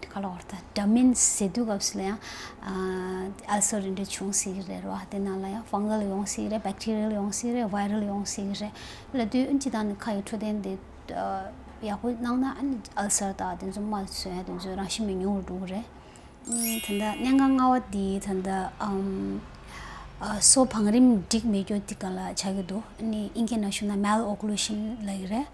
ག་ལ་བར་ད་ཌ་མིན་ཟེར་དུས་སྐབས་སུ་ལ་ཡང་ཨལ་སར་རེ་འདྲ་བྱུང་སྲིད་ཀྱི་རེད་ར། དེ་ནང་ལ་ཡང་ཕང་གལ་ཡོང་སྲིད་ཀྱི་རེད། བེག་ཊི་རི་ཡལ་ཡོང་སྲིད་ཀྱི་རེད། ཝའི་རལ་ཡོང་སྲིད་ཀྱི་རེད། ལ་དུས་ཨིན་ཅི་དང་ནི་ཁ་ཡི་འཕྲོད་བསྟེན་དེ་ཡག་པོ་གནང་ན་ཨ་ནི་ཨལ་སར་དང་དེ་ཚོ་རྨ་བཟོ་ཡ་དེ་ཚོ་རང་བཞིན་མི་ཉུང་རུ་འགྲོ་གི་རེད། ད་ལྟ་གནད་འགག་ལྔ་པ་དེ་ད་ལྟ་ཨམ་ཨ་སོ་བང་རིམ་འགྲིག་མེད་རྒྱུ་དེ་ག་ལ་ཆགས་ཀྱི་འདུག་ཨ་ནི་ཨིན་སྐད་ནང་ཞུ་ན་མལ་ཨོ་ཀླུ་ཤན་ལབ་ཀྱི་རེད།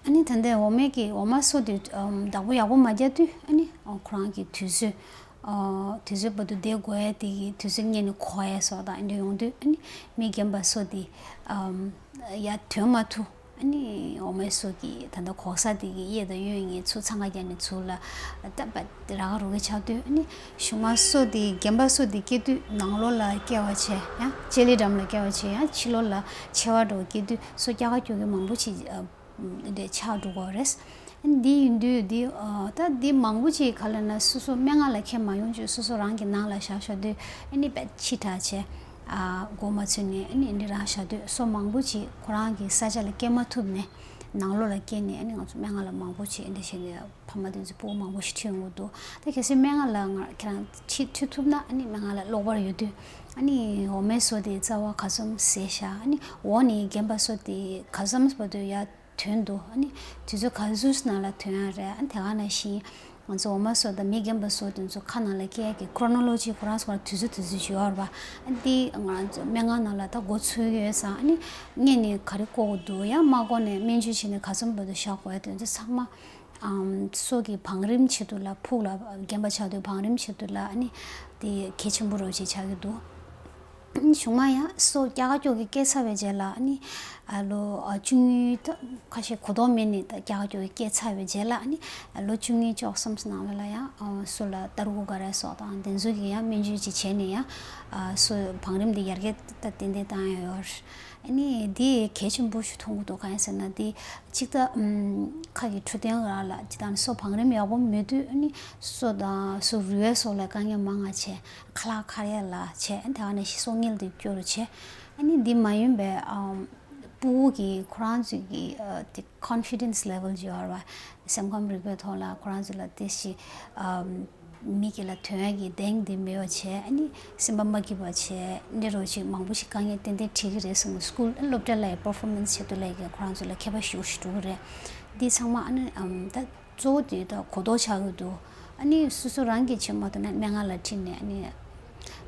ཨ་ནི་ད་ལྟའི་འོ་མའི་གི་འོ་མ་སོ་དེ་ཨམ་བདག་པོ་ཡག་པོ་མ་རྒྱག་དུས་ཨ་ནི་ཨ་ཁོ་རང་གི་དུས་ཚོད་ཨ་དུས་ཚོད་བར་དུ་བསྡད་དགོས་ཡ་དེ་གི་དུས་ཚོད་སྔོན་ནས་གོ་ཡ་སོགས་དང་ཨ་འདྲ་ཡོང་དུས་ཨ་ནི་མི་རྒན་པ་སོ་དེ་ཨམ་ཡར་ཐོན་མ་ཐུབ། ཨ་ནི་འོ་མའི་སོ་གི་ད་ལྟ་གོག་ས་དེ་གི་གཡས་དང་གཡོན་གཉིས་ཚུར་འཚང་ཁ་རྒྱག་ནས་ཚུར་ལ་ད་པ་ར་ག་རུ་གི་ཆགས་དུས་ཨ་ནི་གཞུག་མ་སོ་དེ་རྒན་པ་སོ་དེ་སྐྱེ་དུས་ནང་ལོགས་ལ་སྐྱེ་བ་བྱས་ཡང་ལྕེ་ལེ་འགྲམ་ལ་སྐྱེ་བ་བྱས་ཡང་ཕྱི་ལོགས་ལ་མཆེ་བ་འདྲ་བོ་སྐྱེ་དུས་སོ་སྐྱ་ཀ་སྐྱོ་གི་མང་པོ་ཞིག་ཨ་དེ་ཆགས་འགྲོ་གི་རེད། ཨ་ནི་འདི་ཡིན་དུས་འདི་ཨ་ད་འདི་མང་པོ་ཅིག་ག་ལ་ན་སོ་སོ་སྨན་ཁང་ལ་ཁྱེར་མ་ཡོང་བཅུག་སོ་སོ་རང་གི་ནང་ལ་བཞག་བཞག་དུས་ཨ་ནི་དཔེ་ཕྱི་དྲགས་བྱས། ཨ་མགོ་མ་ཚོས་ནས་ཨ་ནི་འདི་རང་བཞག་དུས་སོ་མང་པོ་ཅིག་ཁོ་རང་གི་ས་ཆ་ལ་སྐྱེ་མ་ཐུབ་ནས་ནང་ལོགས་ལ་སྐྱེས་ནས་ཨ་ནི་ང་ཚོ་སྨན་ཁང་ལ་མང་པོ་ཅིག་ཨ་འདི་བྱས་ནས་ཕ་མ་དེ་ཚོ་སྤུ་གུ་མང་པོ་ཞིག་ཁྲིད་ཡོང་གི་འདུག་ད་གལ་སྲིད་སྨན་ཁང་ལ་ང་ཁྱེད་རང་ཁྲིད་ཁྲིད་ཐུབ་ན་ཨ་ནི་སྨན་ཁང་ལ་གློག་པར་ཡོད་དུས་ཨ་ནི་འོ་མའི་སོ་དེ་རྩ་བ་ག་ཙམ་ཟས་བཞག་ཨ་ནི་འོ་ནི་རྒན་པ་སོ་དེ་ག་ཙམ་བར་དུ་ཡར་ཐོན་འདུག་ཨ་ནི་དུས་ཚོད་ག་ཚོད་ནང་ལ་ཐོན་ཡ་རེད། ཨ་ནི་དེ་ག་ནང་བཞིན་ང་ཚོ་འོ་མ་སོ་དང་མི་རྒན་པ་སོ་དེ་ཚོ་ཁ་ནང་ལ་སྐྱེ་ཡ་གི་ཁོ་རོ་ནོ་ལོ་ཇི་ཁོ་རང་ཚོ་ཁོ་རང་དུས་ཚོད་དུས་ཚོད་ཅིག་ཡོད་རེད་པ། ཨ་ནི་དེ་ང་ཚོ་སྨན་ཁང་ནང་ལ་ད་འགོ་ཚུགས་ཡོད་ཙང་ཨ་ནི་སྔོན་ནས་ག་རེ་བཀོག་དགོས་འདུག་ཡང་མ་བཀོག་ནས་སྨན་བཅོས་བྱས་ནས་ག་ཙམ་བར་དུ་བཞག་དགོས་ཡ་དེ་ཚོ་ཚང་མ་ཨམ་སོ་གི་བང་རིམ་ཆེད་དུ་ལ་ཕུགས་ལ་རྒན་པ་ཆགས་དུས་བང་རིམ་ཆེད་དུ་ལ་ཨ་ནི་དེ་གལ་ཆེན་པོ་རོ་ཅིག་ཆགས་ཀྱི་འདུག་གཞུག་མ་ཡང་སོ་སྐྱ་ཀ་ཅོ་གི་སྐྱེས་ཚར་བའི་རྗེས་ལ་ཨ་ནི་ཨ་ལོ་ཨ་བཅུ་གཉིས་ད་ཁ་ཤས་གོ་ལྡོག་མེད་ནི་ད་སྐྱ་ཀ་ཅོ་གི་སྐྱེས་ཚར་བའི་རྗེས་ལ་ཨ་ནི་ཨ་ལོ་བཅུ་གཉིས་བཅུ་གསུམ་ནང་ལ་ལ་ཡང་ཨ་སོ་ལ་ཏར་གུ་ག་རེ་སོགས་དང་དེ་ཚོ་གི་ཡང་སྨན་བཅོས་ཅིག་བྱས་ནས་ཡང་ཨ་སོ་བང་རིམ་འདི་ཡར་རྒྱས་ད་ཏན་ཏན་བཏང་ཡ་ཡོད། ཨ་ནི་འདི་གལ་ཆེན་པོ་ཞིག་མཐོང་གི་འདུག་གང་ཡིན་ཟེར་ན་འདི་གཅིག་ད་ཨམ་ཁ་གི་འཕྲོད་བསྟེན་རང་ལ་ཅི་ད་ནི་སོ་བང་རིམ་ཡག་པོ་མེད་དུས་ཨ་ནི་སོ་དང་སོ་རུལ་བའི་སོགས་ལ་དཀའ་ངལ་མང་ང་བྱས། ཁ་ལག་ཁ་ཡ་ལ་བྱས་ཨ་ནི་ད་ནི་ཤི་སོ་ངལ་དེ་སྐྱོ་རུ་བྱས། ཨ་ནི་འདི་མ་ཡིན་པའི་ཨམ་སྤུ་གུ་གི་ཁོ་རང་ཚོའི་གི་ཨ་དེ་ཀོན་ཕི་ཌེན་སི་ལེ་ཝལ་ཅིག་ཡོད་རེད་བ། སེམས་ཁམས་རིག་པའི་ཐོག་ལ་ཁོ་རང་ཚོ་ལ་དེ་ཞིག་ཨམ་མི་གི་ལ་ཐོན་ཡ་གི་གདེང་དེ་མེད་པ་བྱས་ཨ་ནི་སེམས་པ་མ་སྐྱིད་པ་བྱས་འདི་རོ་ཅིག་མང་པོ་ཞིག་དཀའ་ངལ་ཏན་ཏན་འཕྲད་ཀྱི་རེད་བསམ་གི་སྐུལ་སློབ་གྲྭ་ལ་ཡི་པར་ཕོར་མན་སི་ཆེད་དུ་ལ་ཡི་གི་ཁོ་རང་ཚོ་ལ་ཁྱད་པར་ཞེ་པོ་ཞིག་འགྲོ་གི་རེད། འདི་ཚང་མ་ཨ་ནི་ཨམ་ད། གཙོ་བོ་དེ་ད་གོ་རྟོགས་ཆགས་ཀྱི་འདུག་ཨ་ནི་སོ་སོ་རང་གིས་བྱེད་མ་ཐུབ་ན་སྨན་ཁང་ལ་ཁྲིད་ནས་ཨ་ནི་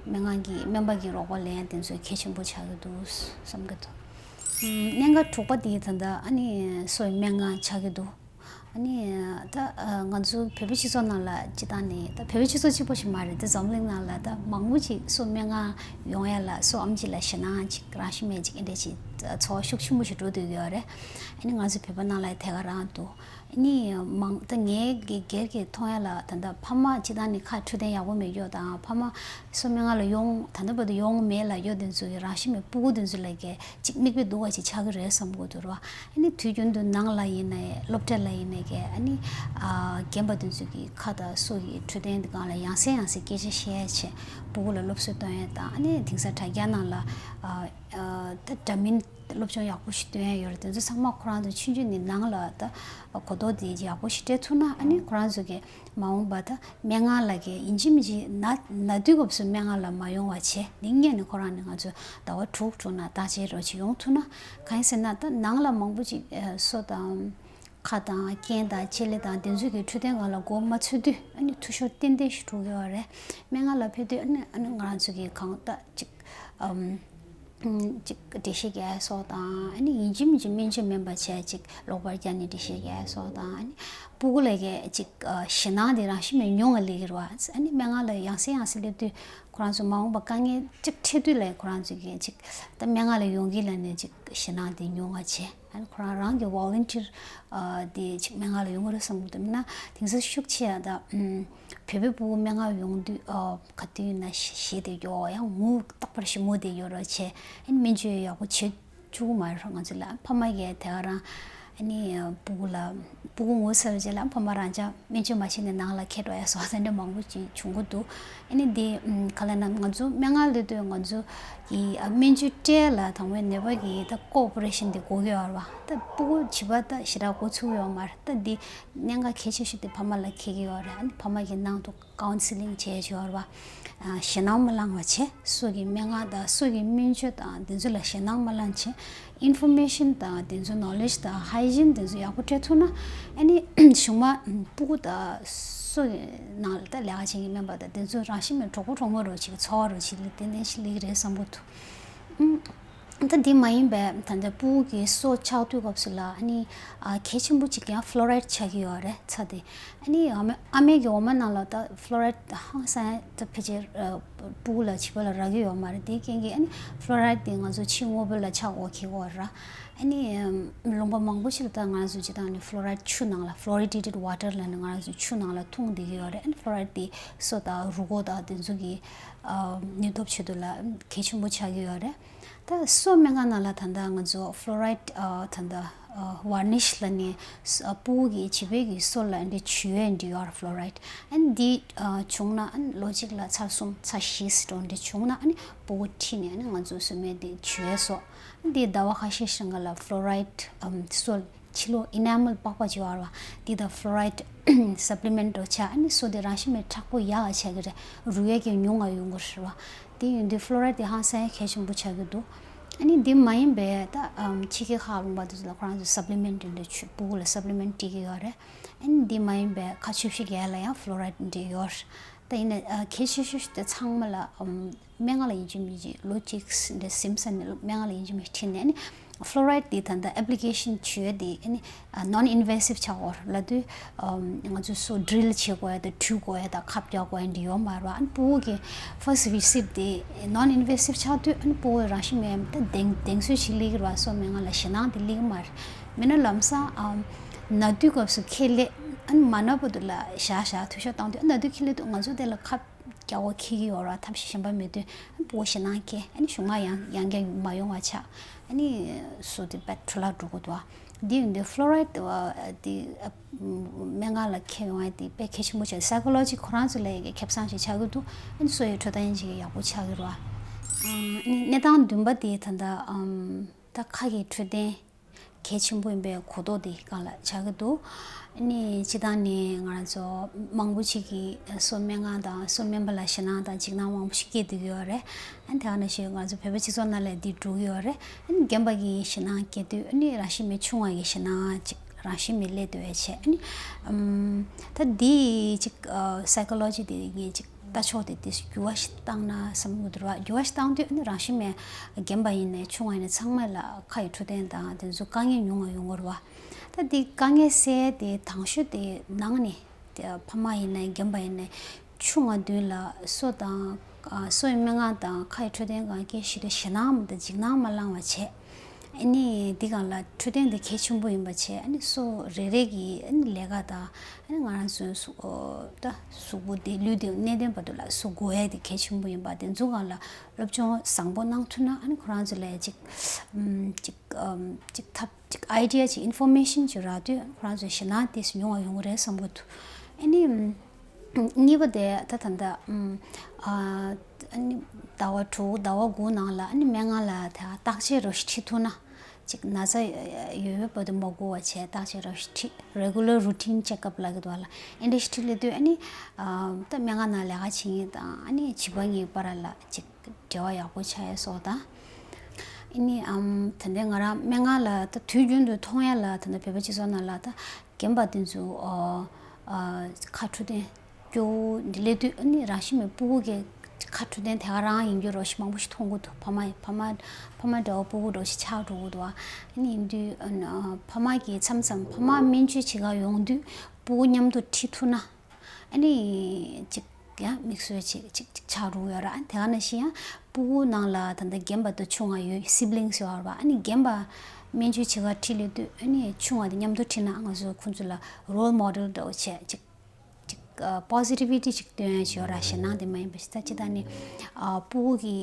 སྨན་ཁང་གི་སྨན་པ་གི་རོགས་པ་ལེན་ཡ་དེ་ཚོ་གལ་ཆེན་པོ་ཆགས་ཀྱི་འདུག་བསམ་གྱི་འདུག་ཨམ་གནད་འགག་དྲུག་པ་དེ་ད་ལྟ་ཨ་ནི་སོའི་སྨན་ཁང་ཆགས་ཀྱི་འདུག་ཨ་ནི་ད་ང་ཚོ་བོད་པའི་སྤྱི་ཚོགས་ནང་ལ་སྤྱི་བཏང་ནས་ད་བོད་པའི་སྤྱི་ཚོགས་གཅིག་པོ་ཞིག་མ་རེད་དེ་འཛམ་གླིང་ནང་ལ་ད་མང་པོ་ཅིག་སོ་སྨན་ཁང་ཡོང་ཡ་ལ་སོ་ཨམ་ཅིག་ལ་ཞེད་སྣང་ཅིག་རང་ཤི་མེད་ཅིག་ཨེ་འདྲ་ཅིག་ཚོར་བ་ཤུགས་ཆེན་པོ་ཞིག་འགྲོ་སྡོད་ཀྱི་ཡོད་རེད། ཨ་ནི་ང་ཚོ་བོད་པ་ནང་ལ་དེ་ག་རང་འདུག་ནི་མང་ད་ངའི་གི་སྒེར་གྱི་མཐོང་ཡ་ལ་ད་ལྟ་ཕ་མ་སྤྱི་བཏང་ནི་ཁ་འཕྲོད་བསྟེན་ཡག་པོ་མེད་རྒྱུ་དང་ཕ་མ་སོ་སྨན་ཁང་ལ་ཡོང་ད་ལྟ་བར་དུ་ཡོང་མེད་ལ་ཡོད་དེ་ཚོ་གི་རང་ཤི་མེད་སྤུ་གུ་དེ་ཚོ་ལ་གི་ཅིག་མིག་དཔེ་སྡུག་པ་ཅིག་ཆགས་ཀྱི་རེད་བསམ་གི་འདུག་ར། ཨ་ནི་དུས་རྒྱུན་དུ་ནང་ལ་ཡིན་ནའི་སློབ་གྲྭ་ལ་ཡིན་ནའི་གི་ཨ་ནི་ཨ་རྒན་པ་དེ་ཚོ་གི་ཁ་དང་སོ་གི་འཕྲོད་བསྟེན་དེ་སྒང་ལ་ཡང་སེ་ཡང་སེ་སྐད་ཆ་བཤད་ཡ་བྱས་སྤུ་གུ་ལ་སློབ་གསོ་གཏོང་ཡ་དང་ཨ་ནི་དེང་སང་དྲ་རྒྱ་ནང་ལ་ཨ་ཨ་ད་འདྲ་མིན། སློབ་སྦྱོང་ཡག་པོ་ཞིག་སྟོན་ཡ་ཡོད་རེད། དེ་ཚོ་ཚང་མ་ཁོ་རང་ཚོ་ཆུང་ཆུང་ནས་ནང་ལ་ད་གོ་རྟོགས་དེ་ཡག་པོ་ཞིག་སྤྲད་ཐུབ་ན་ཨ་ནི་ཁོ་རང་ཚོ་གི་མ་འོངས་པ་ད་སྨན་ཁང་ལ་གི་ཡིན་གཅིག་མིན་གཅིག་ན་ན་དུས་སྐབས་སུ་སྨན་ཁང་ལ་མ་ཡོང་བ་བྱས་ནི་སྔོན་ནས་ཁོ་རང་ནི་ང་ཚོ་ཟླ་བ་དྲུག་དྲུག་ན་བརྟག་དཔྱད་རོགས་ཅིག་ཡོང་ཐུབ་ན་གང་ཡིན་ཟེར་ན་ད་ནང་ལ་མང་པོ་ཅིག་སོ་དང་ཁ་དང་རྐན་དང་ལྕེ་ལེ་དང་དེ་ཚོ་གི་འཕྲོད་བསྟེན་སྒང་ལ་མགོ་མ་ཚོས་དུས་ཨ་ནི་འཐུས་ཤོར་ཏན་ཏན་ཞིག་འགྲོ་གི་ཡོད་རེད། སྨན་ཁང་ལ་ཕེབས་དུས་ཨ་ནི་ཨ་ནི་ང་རང་ཚོ་གི་གང་ལྟ་ཅིག་ཨམ། ཅིག་འགྲེལ་བཤད་རྒྱག་ཡ་སོགས་དང་། ཨ་ནི་ཡིན་གཅིག་མིན་གཅིག་སྨན་བཅོས་མིན་པ་བྱས་ཅིག་ལོག་པར་བརྒྱབ་ནས་འགྲེལ་བཤད་རྒྱག་ཡ་སོགས་དང་། ཨ་ནི་སྤུ་གུ་ལ་གི་ཅིག་ཞེད་སྣང་དེ་རང་བཞིན་མེད་ཉུང་ང་སླེབས་ཀྱི་རེད་བ། ཨ་ནི་སྨན་ཁང་ལ་ཡང་སེ་ཡང་སེ་སླེབས་དུས་ཁོ་རང་ཚོ་མ་འོངས་པ་དཀའ་ངལ་ཅིག་འཕྲད་དུས་ལ་ཁོ་རང་ཚོ་གི་ཅིག་ད་སྨན་ཁང་ལ་ཡོང་གི་ལབ་ནས་ཅིག་ཞེད་སྣང་དེ་ཉུང་ང་བྱས། ཨ་ནི་ཁོ་རང་རང་གི་volunteer དེ་ཅིག་སྨན་ཁང་ལ་ཡོང་གི་རེད་བསམ་གི་འདུག་མིན་ན་དེང་སང་ཤུགས་ཆེ་ཡ་ད་བོད་པའི་སྤུ་གུ་སྨན་ཁང་ཡོང་དུས་ག་དུས་ཡིན་ན་ཞེད་དེ་ཡོད། ཡང་ངུ་རྟག་པར་ཞིག་ངུ་དེ་ཡོད་རོགས་བྱས། ཨ་ནི་སྨན་བཅོས་ཡག་པོ་བྱེད་བཅུག་མ་རེད་ང་ཚོ་ལ། ཕ་མ་གིས་དེ་ག་རང་ཨ་ནི་སྤུ་གུ་ལ་སྤུ་གུ་ངུ་ཚར་རྗེས་ལ་ཕ་མ་རང་ཅག་སྨན་བཅོས་མ་བྱས་ནས་ནང་ལ་འཁྱེར་འགྲོ་ཡ་སོགས་དེ་འདྲ་མང་པོ་ཅིག་བྱུང་གི་འདུག་ཨ་ནི་དེ་ག་ལབ་ན་ང་ཚོ་སྨན་ཁང་སླེབས་དུས་ང་ཚོ་གི་སྨན་བཅོས་སྤྲད་ལ་དང་པོའི་ནད་པ་གི་ད་ཀོ་ཨོ་པ་རེ་ཤན་དེ་དགོས་ཀྱི་ཡོད་རེད་བ། ད་སྤུ་གུ་བྱིས་པ་ད་ཞེ་དྲག་འགོ་ཚུགས་ཡོད་མ་རེད། ད་འདི་གནད་འགག་གལ་ཆེ་ཤོས་དེ་ཕ་མ་ལ་འཁེལ་གྱི་ཡོད་རེད། ཨ་ནི་ཕ་མ་གི་ནང་དུ་counselling་བྱས་བྱས་ཡོད་རེད་བ། ཞེད་སྣང་མ་ལངས་པ་བྱས། སོ་གི་སྨན་ཁང་དང་སོ་གི་སྨན་བཅོས་དང་དེ་ཚོ་ལ་ཞེད་སྣང་མ་ལངས་བྱས། information་དང་དེ་ཚོ་knowledge་དང་hygiene་དེ་ཚོ་ཡག་པོ་སྤྲད་ཐུབ་ན། ཨ་ནི་གཞུག་མ་སྤུ་གུ་དང་སོ་གི་ནང་ལ་ད་ལས་ཀ་བྱེད་མཁན་སྨན་པ་དང་དེ་ཚོ་རང་བཞིན་མེད་གྲོགས་པོ་གྲོགས་མོ་རོ་ཅིག་འཚོ་བ་རོ་ཅིག་ལ་ཏན་ཏན་ཞིག་སླེབས་ཀྱི་རེད་བསམ་གྱི་འདུག་ད་འདི་མ་ཡིན་པའི་ད་ལྟ་སྤུ་གུ་གི་སོ་ཆགས་དུས་སྐབས་སུ་ལ་ཨ་ནི་གལ་ཆེན་པོ་གཅིག་ཡང་fluoride་ཆགས་ཀྱི་ཡོད་རེད། ཚྭ་དེ་ཨ་ནི་ཨ་མའི་གི་འོ་མ་ནང་ལ་ད་fluoride་ཧང་སང་ད་ཕལ་ཆེར་སྤུ་གུ་ལ་བྱིས་པ་ལ་རག་གི་ཡོད་མ་རེད། དེ་རྐྱེན་གྱིས་ཨ་ནི་fluoride་དེ་ང་ཚོ་ཕྱི་དངོས་པོ་ལ་ཆགས་འགོ་འཁྱེར་གྱི་ཡོད་རེད། ཨ་ནི་ལུང་པ་མང་པོ་ཞིག་ལ་ད་ང་ཚོ་སྤྱིར་བཏང་ནི་fluoride་ཆུ་ནང་ལ་fluoridated water་ལ་ནི་ང་ཚོ་ཆུ་ནང་ལ་འཐུང་བསྡད་ཀྱི་ཡོད་རེད། ཨ་ནི་fluoride་དེ་སོ་དང་རུས་ཁོག་དང་དེ་ཚོ་གི་ནུས་སྟོབས་ཆེད་དུ་ལ་གལ་ཆེན་པོ་ཆགས་ཀྱི་ཡོད་རེད། ད་སོ་སྨན་ཁང་ནང་ལ་ད་ལྟ་ང་ཚོ་fluoride་ད་ལྟ་varnish་ལ་ནི་སྤུ་གུ་གི་བྱིས་པའི་གི་སོ་ལ་འདི་བྱུག་ཡས་འདི་ཡོད་རེད། fluoride་ཨ་ནི་འདི་བྱུགས་ན་ཨ་ནི་ལོ་གཅིག་ལ་ཚར་གསུམ་ཚར་བཞི་ཟེར་འགྲོ་འདི་བྱུགས་ན་ཨ་ནི་སྤུ་གུ་ཁྲིད་ནས་ཨ་ནི་ང་ཚོ་སོ་སྨན་འདི་བྱུག་ཡས་སོ། ཨ་ནི་འདི་ཟླ་བ་ཁ་ཤས་ཤིག་ལ་fluoride་སོ་ཕྱི་ལོགས་enamel་པགས་པ་ཅིག་ཡོད་རེད་བ། འདི་དང་fluoride supplement་འདྲ་བྱས་ཨ་ནི་སོ་འདི་རང་བཞིན་མེད་མཁྲེགས་པོ་ཡག་ག་ཆགས་ཀྱི་རེད། རུས་ཡས་ཀྱི་ཉུང་ང་ཡོང་གི་རེད་བ། དེ་ཡིན་དུས་fluoride་དེ་ཧང་སང་གལ་ཆེན་པོ་ཆགས་ཀྱི་འདུག་ཨ་ནི་འདི་མ་ཡིན་པའི་ད་ཕྱི་རྒྱལ་ཁག་ལུང་པ་དེ་ཚོ་ལ་ཁོ་རང་ཚོ་supplement་འདྲ་བྱུག་སྤུ་གུ་ལ་supplement་སྤྲད་ཀྱི་ཡོད་རེད། ཨ་ནི་འདི་མ་ཡིན་པའི་ཁ་ཆུ་བཞི་རྒྱལ་ལ་ཡང་fluoride་འདྲ་ཡོད་རེད། ད་ཡིན་ན་གལ་ཆེ་ཤོས་ཤིག་དེ་ཚང་མ་ལ་སྨན་ཁང་ལ་ཡིན་གཅིག་མིན་གཅིག་ལོ་གཅིག་འདྲ་ཟིན་ས་ནས་སྨན་ཁང་ལ་ཡིན་གཅིག་མིན་གཅིག་ཁྲིད་ནས་ཨ་ནི་fluoride་དེ་ད་ལྟ་application་བྱེད་ཡས་དེ་ཨ་ནི་non invasive་ཆགས་ཡོད་རེད་ལབ་དུས། ང་ཚོས་སོ་drill་བྱེད་དགོས་ཡ་དང་འཁྲུད་དགོས་ཡ་དང་ཁབ་རྒྱག་དགོས་ཡ་འདི་ཡོད་མ་རེད་བ། ཨ་ནི་སྤུ་གུ་གི་first visit་དེ་non invasive་ཆགས་དུས་ཨ་ནི་སྤུ་གུ་རང་བཞིན་མེད་ད་གདེང་གདེང་ཚོད་ཞིག་སླེབས་ཀྱི་རེད་བ། སོ་སྨན་ཁང་ལ་ཞེད་སྣང་དེ་སླེབས་ཀྱི་མ་རེད། མིན་ན་ལམ་སང་ན་དུས་སྐབས་སུ་ཁྱེར་སླེབས། ཨ་ནི་མ་ན་བར་དུ་ལ་བཞག་བཞག་འཐུས་ཤོར་བཏང་དུས་ཨ་ན་དུས་ཁྱེར་སླེབས་དུས་ང་ཚོ་དེ་ལ་ཁབ་རྒྱག་དགོས་འཁེལ་གྱི་ཡོད་རེད་བ། ཐབས་ཤེས་གཞན་པ་མེད་དུས་ཨ་ནི་སྤུ་གུ་ཞེད་སྣང་སྐྱེ། ཨ་ནི་གཞུག་མ་ཡང་ཡང་བསྐྱར་མ་ཡོང་བ་ཆགས། ཨ་ནི་སོ་དེ་དཔེ་འཕྲོ་བརླག་འགྲོ་གི་འདུག་བ། འདི་ཡིན་དུས་fluoride་དེ་སྨན་ཁང་ལ་འཁྱེར་ཡོང་ཡ་དེ་དཔེ་གལ་ཆེན་པོ་ཆགས། psychology་ཁོ་རང་ཚོ་ལ་ཡ་གི་ཁེ་བཟང་ཞིག་ཆགས་ཀྱི་འདུག་ཨ་ནི་སོ་ཡི་འཕྲོད་བསྟེན་ཅིག་ཡག་པོ་ཆགས་ཀྱི་རེད་བ། ཨ་ནི་གནས་སྟངས་བདུན་པ་དེ་ད་ལྟ་ད་ཁ་གི་འཕྲོད་བསྟེན་གལ་ཆེན་པོ་ཡིན་པའི་གོ་རྟོགས་དེ་སྒང་ལ་ཆགས་ཀྱི་འདུག་ཨ་ནི་སྤྱིར་བཏང་ནས་ང་རང་ཚོ་མང་པོ་ཞིག་གིས་སོ་སྨན་ཁང་དང་སོ་སྨན་པ་ལ་ཞེད་སྣང་དང་འཇིགས་སྣང་མང་པོ་ཞིག་སྐྱེས་བསྡད་ཀྱི་ཡོད་རེད། ཨ་ནི་དེ་ག་ནང་བཞིན་ང་ཚོ་བོད་པའི་སྤྱི་ཚོགས་ནང་ལ་འདི་འགྲོ་གི་ཡོད་རེད། ཨ་ནི་རྒན་པ་གིས་ཞེད་སྣང་སྐྱེ་དུས་ཨ་ནི་རང་བཞིན་མེད་ཆུང་བ་གིས་ཞེད་སྣང་ཅིག་རང་བཞིན་མེད་སླེབས་བསྡད་པ་བྱས། ཨ་ནི་ཨམ་ད་འདི་ཅིག་psychology་དེ་ངས་ཅིག་ལྟ་ཕྱོགས་དེ་དེ་འགྱུར་བ་ཞིག་བཏང་ན་བསམ་གྱི་འདུག་ར། འགྱུར་བ་ཞིག་བཏང་དུས་ཨ་ནི་རང་བཞིན་མེད་རྒན་པ་ཡིན་ནའི་ཆུང་བ་ཡིན་ནའི་ཚང་མ་ལ་ཁ་ཡི་འཕྲོད་བསྟེན་དང་དེ་ཚོ་དཀའ་ངལ་ཉུང་བ་ཡོང་གི་རེད་བ། ད་འདི་དཀའ་ངལ་སེལ་དེ་དང་ཤོས་དེ་ནང་ནས་དེ་ཕ་མ་ཡིན་ནའི་རྒན་པ་ཡིན་ནའི་ཆུང་བ་མདུན་ལ་སོ་དང་སོ་ཡི་སྨན་ཁང་དང་ཁ་ཡི་འཕྲོད་བསྟེན་ཁང་སྐད་ཞུ་དུས་ཞེད་སྣང་མ་དང་འཇིགས་སྣང་མ་ལངས་པ་བྱས། ཨ་ནི་འདི་སྒང་ལ་འཕྲོད་བསྟེན་དེ་གལ་ཆེན་པོ་ཡིན་པ་བྱས། ཨ་ནི་སོ་རེ་རེ་གི་ཨ་ནི་ལས་ཀ་དང་ཨ་ནི་ང་རང་ཚོའི་གཟུགས་ཨོ་ད་གཟུགས་པོ་དེ་ལུས་དེ་གནད་དོན་བར་དུ་ལ་གཟུགས་འགོ་ཡ་དེ་གལ་ཆེན་པོ་ཡིན་པ་དེ་ཚོ་སྒང་ལ་སློབ་སྦྱོང་བཟང་པོ་གནང་ཐུབ་ན་ཨ་ནི་ཁོ་རང་ཚོ་ལ་ཅིག་ཨམ་ཅིག་ཨམ་ཅིག་ཐབས་ཅིག་idea་ཅིག་information་ཅིག་རག་དུས་ཁོ་རང་ཚོའི་ཞེད་སྣང་དེ་ཉུང་བ་ཡོང་གི་རེད་བསམ་གྱི་འདུག་ཨ་ནི་ཨམ། གཉིས་པ་དེ་ད་ད་ལྟ་ཨམ་ཨ་ཨ་ནི་ཟླ་བ་དྲུག་ཟླ་བ་དགུ་ནང་ལ་ཨ་ནི་སྨན་ཁང་ལ་ད་བརྟག་དཔྱད་རོ་ཞིག་ཁྲིད་ཐུབ་ན་ཅིག་ན་ཚ་ཡོད་ཡོད་པ་དེ་མ་གོ་བ་བྱས་བརྟག་དཔྱད་རོ་ཞིག་ཁྲིད་regular routine checkup་ལབ་ཀྱི་འདུག་བ་ལ། ཨེ་འདྲ་ཞིག་ཁྲིད་སླེབས་དུས་ཨ་ནི་ཨ་ད་སྨན་ཁང་ནང་ལས་ཀ་བྱེད་མཁན་དང་ཨ་ནི་བྱིས་པ་གཉིས་བར་ལ་ཅིག་འབྲེལ་བ་ཡག་པོ་ཆགས་ཡ་སོགས་དང་། ཨ་ནི་ཨམ་ད་ལྟ་ང་རང་སྨན་ཁང་ལ་ད་དུས་རྒྱུན་དུ་མཐོང་ཡ་ལ་ད་ལྟ་བོད་པ་སྤྱི་ཚོགས་ནང་ལ་ད་རྒན་པ་དེ་ཚོ་ཨ་ཨ་ཁ་འཕྲོད་བསྟེན་སྐྱོ་བོ་འདི་སླེབས་དུས་ཨ་ནི་རང་བཞིན་མེད་སྤུ་གུ་གི་ ཁ་འཕྲོད་བསྟེན་དེ་ག་རང་ཡིན་རྒྱུ་རོ་ཞིག་མང་པོ་ཞིག་མཐོང་གི་འདུག་ཕ་མ་ཕ་མ་ཕ་མ་འདྲ་བོ་སྤུ་གུ་འདྲ་བོ་ཞིག་ཆགས་འགྲོ་གི་འདུག་ཨ་ནི་ཡིན་དུས་ཨ་ནི་ཕ་མ་གིས་མཚམས་མཚམས་ཕ་མ་སྨན་བཅོས་བྱེད་ག་ཡོང་དུས་སྤུ་གུ་མཉམ་དུ་ཁྲིད་ཐུབ་ན། ཨ་ནི་ཅིག་ཡང་དམིགས་བསལ་ཅིག་ཅིག་ཅིག་ཆགས་འགྲོ་ཡོད་ར། ཨ་ནི་དེ་ག་ནང་བཞིན་ཡང་སྤུ་གུ་ནང་ལ་ད་ལྟ་རྒན་པ་དང་ཆུང་བ་ཡོད། སིབ་ལིང་སི་ཡོད་ར་བ། ཨ་ནི་རྒན་པ་སྨན་བཅོས་བྱེད་ག་ཁྲིད་ལས་དུས་ཨ་ནི་ཆུང་བ་དེ་མཉམ་དུ་ཁྲིད་ན་ང་ཚོ་ཁོང་ཚོ་ལ་རོལ་མོ་ཌེལ་འདྲ་བོ་བྱས་ཅིག་ཅིག་པོ་སི་ཊི་བི་ཊི་ཅིག་སྟོན་ཡ་ཅིག་ཡོད་ར། ཞེད་སྣང་དེ་མ་ཡིན་པ་ཞིག་ད་ཅི་ད་ནི་སྤུ་གུ་གི་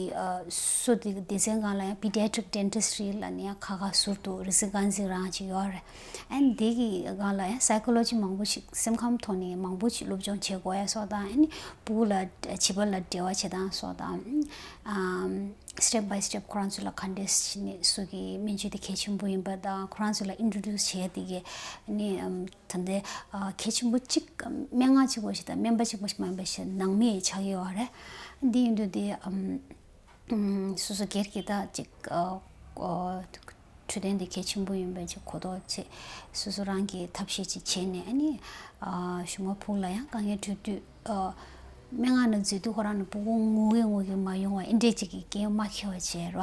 སོ་དེ་སྡེ་ཚན་སྒང་ལ་ཡང་པི་ཌི་ཡ་ཊི་རིག་ཌེན་ཊི་སི་ཊི་ལ་ནི་ཡང་ཁ་ཁ་ཟུར་དུ་རི་སི་ཀན་སི་རང་ཅིག་ཡོད་རེད། ཨན་དེ་གི་སྒང་ལ་ཡང་སའི་ཀོ་ལོ་ཇི་མང་པོ་ཞིག་སེམས་ཁམས་ཐོག་ནས་མང་པོ་ཞིག་སློབ་སྦྱོང་བྱེད་དགོས་ཡ་སོགས་དང་ཨ་ནི་སྤུ་གུ་ལ་བྱིས་པ་ལ་འབྲེལ་བ་བྱེད་སྟངས་སོགས་དང་། སི་ཊེབ་བྷའི་སི་ཊེབ་ཁོ་རང་ཚོ་ལ་ག་འདྲས་ནས་སོ་གི་སྨན་བཅོས་དེ་གལ་ཆེན་པོ་ཡིན་པ་དང་ཁོ་རང་ཚོ་ལ་ཨིན་ཊྲོ་ཌིའུ་སི་བྱས་དེ་གི་ནི་ད་ལྟའི་གལ་ཆེན་པོ་གཅིག་སྨན་ཁང་གཅིག་པོ་ཞིག་དང་སྨན་པ་གཅིག་པོ་ཞིག་མ་ཡིན་པ་ཞིག་ནང་མི་ཆགས་ཡོད་རེད། འདི་ཡིན་དུས་དེ་སོ་སོ་སྒེར་གྱི་ད་ཅིག་འཕྲོད་བསྟེན་དེ་གལ་ཆེན་པོ་ཡིན་པའི་ཅིག་གོ་རྟོགས་བྱེད། སོ་སོ་རང་གིས་ཐབས་ཤེས་ཅིག་བྱས་ནས་ཨ་ནི་གཞུག་མ་ཕུགས་ལ་ཡང་དཀའ་ངལ་འཕྲད་དུས་སྨན་ཁང་ནང་འཛུལ་དུས་ཁོ་རང་ནི་སྤུ་གུ་ངུ་གི་ངུ་གི་མ་ཡོང་བ་ཨེ་འདྲས་ཅིག་གི་སྐད་མ་ཁེལ་བ་བྱས་ར།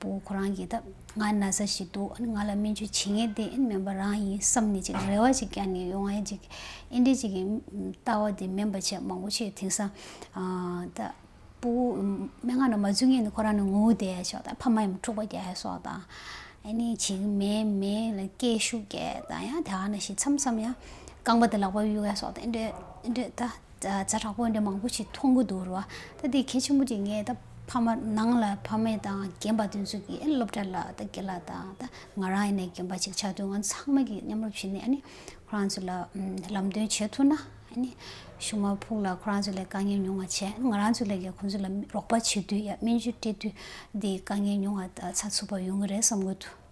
སྤུ་གུ་ཁོ་རང་གིས་ད་ང་ན་ཚ་ཞིག་འདུག་ཨ་ནི་ང་ལ་སྨན་བཅོས་བྱེད་མཁན་དེ་ཨ་ནི་སྨན་པ་རང་ཡིན་བསམ་ནས་ཅིག་རེ་བ་ཅིག་བརྒྱབ་ནས་ཡོང་བ་ཅིག་ཨེ་འདྲས་ཅིག་གི་ལྟ་བ་དེ་སྨན་པ་བྱས་མང་པོ་ཞིག་དེང་སང་ད། སྤུ་གུ་སྨན་ཁང་ནང་མ་འཛུལ་སྔོན་ནས་ཁོ་རང་ནི་ངུ་བསྡད་ཡ་ཤོག་དང་ཕ་མ་ཡིས་འཁྲུག་པ་རྒྱག་ཡ་སོགས་དང་། ཨ་ནི་བྱེད་ཀྱི་མེད་མེད་ལ་སྐད་ཤུགས་རྒྱག་དང་ཡང་དེ་ག་ནང་བཞིན་མཚམས་མཚམས་ཡང་རྐང་པ་དེ་ལག་པ་གཡུག་ཡ་སོགས་དང་ཨེ་འདྲས་ཨེ་འདྲས་ད་ཛ་དྲག་པོ་ཨེ་འདྲས་མང་པོ་ཞིག་མཐོང་གི་འདུག་ར་བ། ད་དེ་གལ་ཆེན་པོ་ཅིག་ངས་ད་ཕ་མ་ནང་ལ་ཕ་མ་དང་རྒན་པ་དེ་ཚོ་གིས་ཨེ་སློབ་གྲྭ་ལ་ད་དགེ་ལགས་དང་ད་ང་རང་ཡིན་ནའི་རྒན་པ་ཅིག་ཆགས་དུས་ང་ཚང་མ་གིས་མཉམ་རུབ་བྱས་ནས་ཨ་ནི། ཁོ་རང་ཚོ་ལ་ལམ་སྟོན་བྱེད་ཐུབ་ན་ཨ་ནི་གཞུག་མ་ཕུགས་ལ་ཁོ་རང་ཚོ་ལ་དཀའ་ངལ་ཉུང་བ་བྱས་ང་རང་ཚོ་ལ་ཡང་ཁོང་ཚོ་ལ་རོགས་པ་བྱེད་དུས་ཡ་སྨན་བཅོས་སྤྲད་དུས་འདི་དཀའ་ངལ་ཉུང་བ་ཚ་ཚུགས་པ་ཡོང་གི་རེད་བསམ་གྱི་འདུག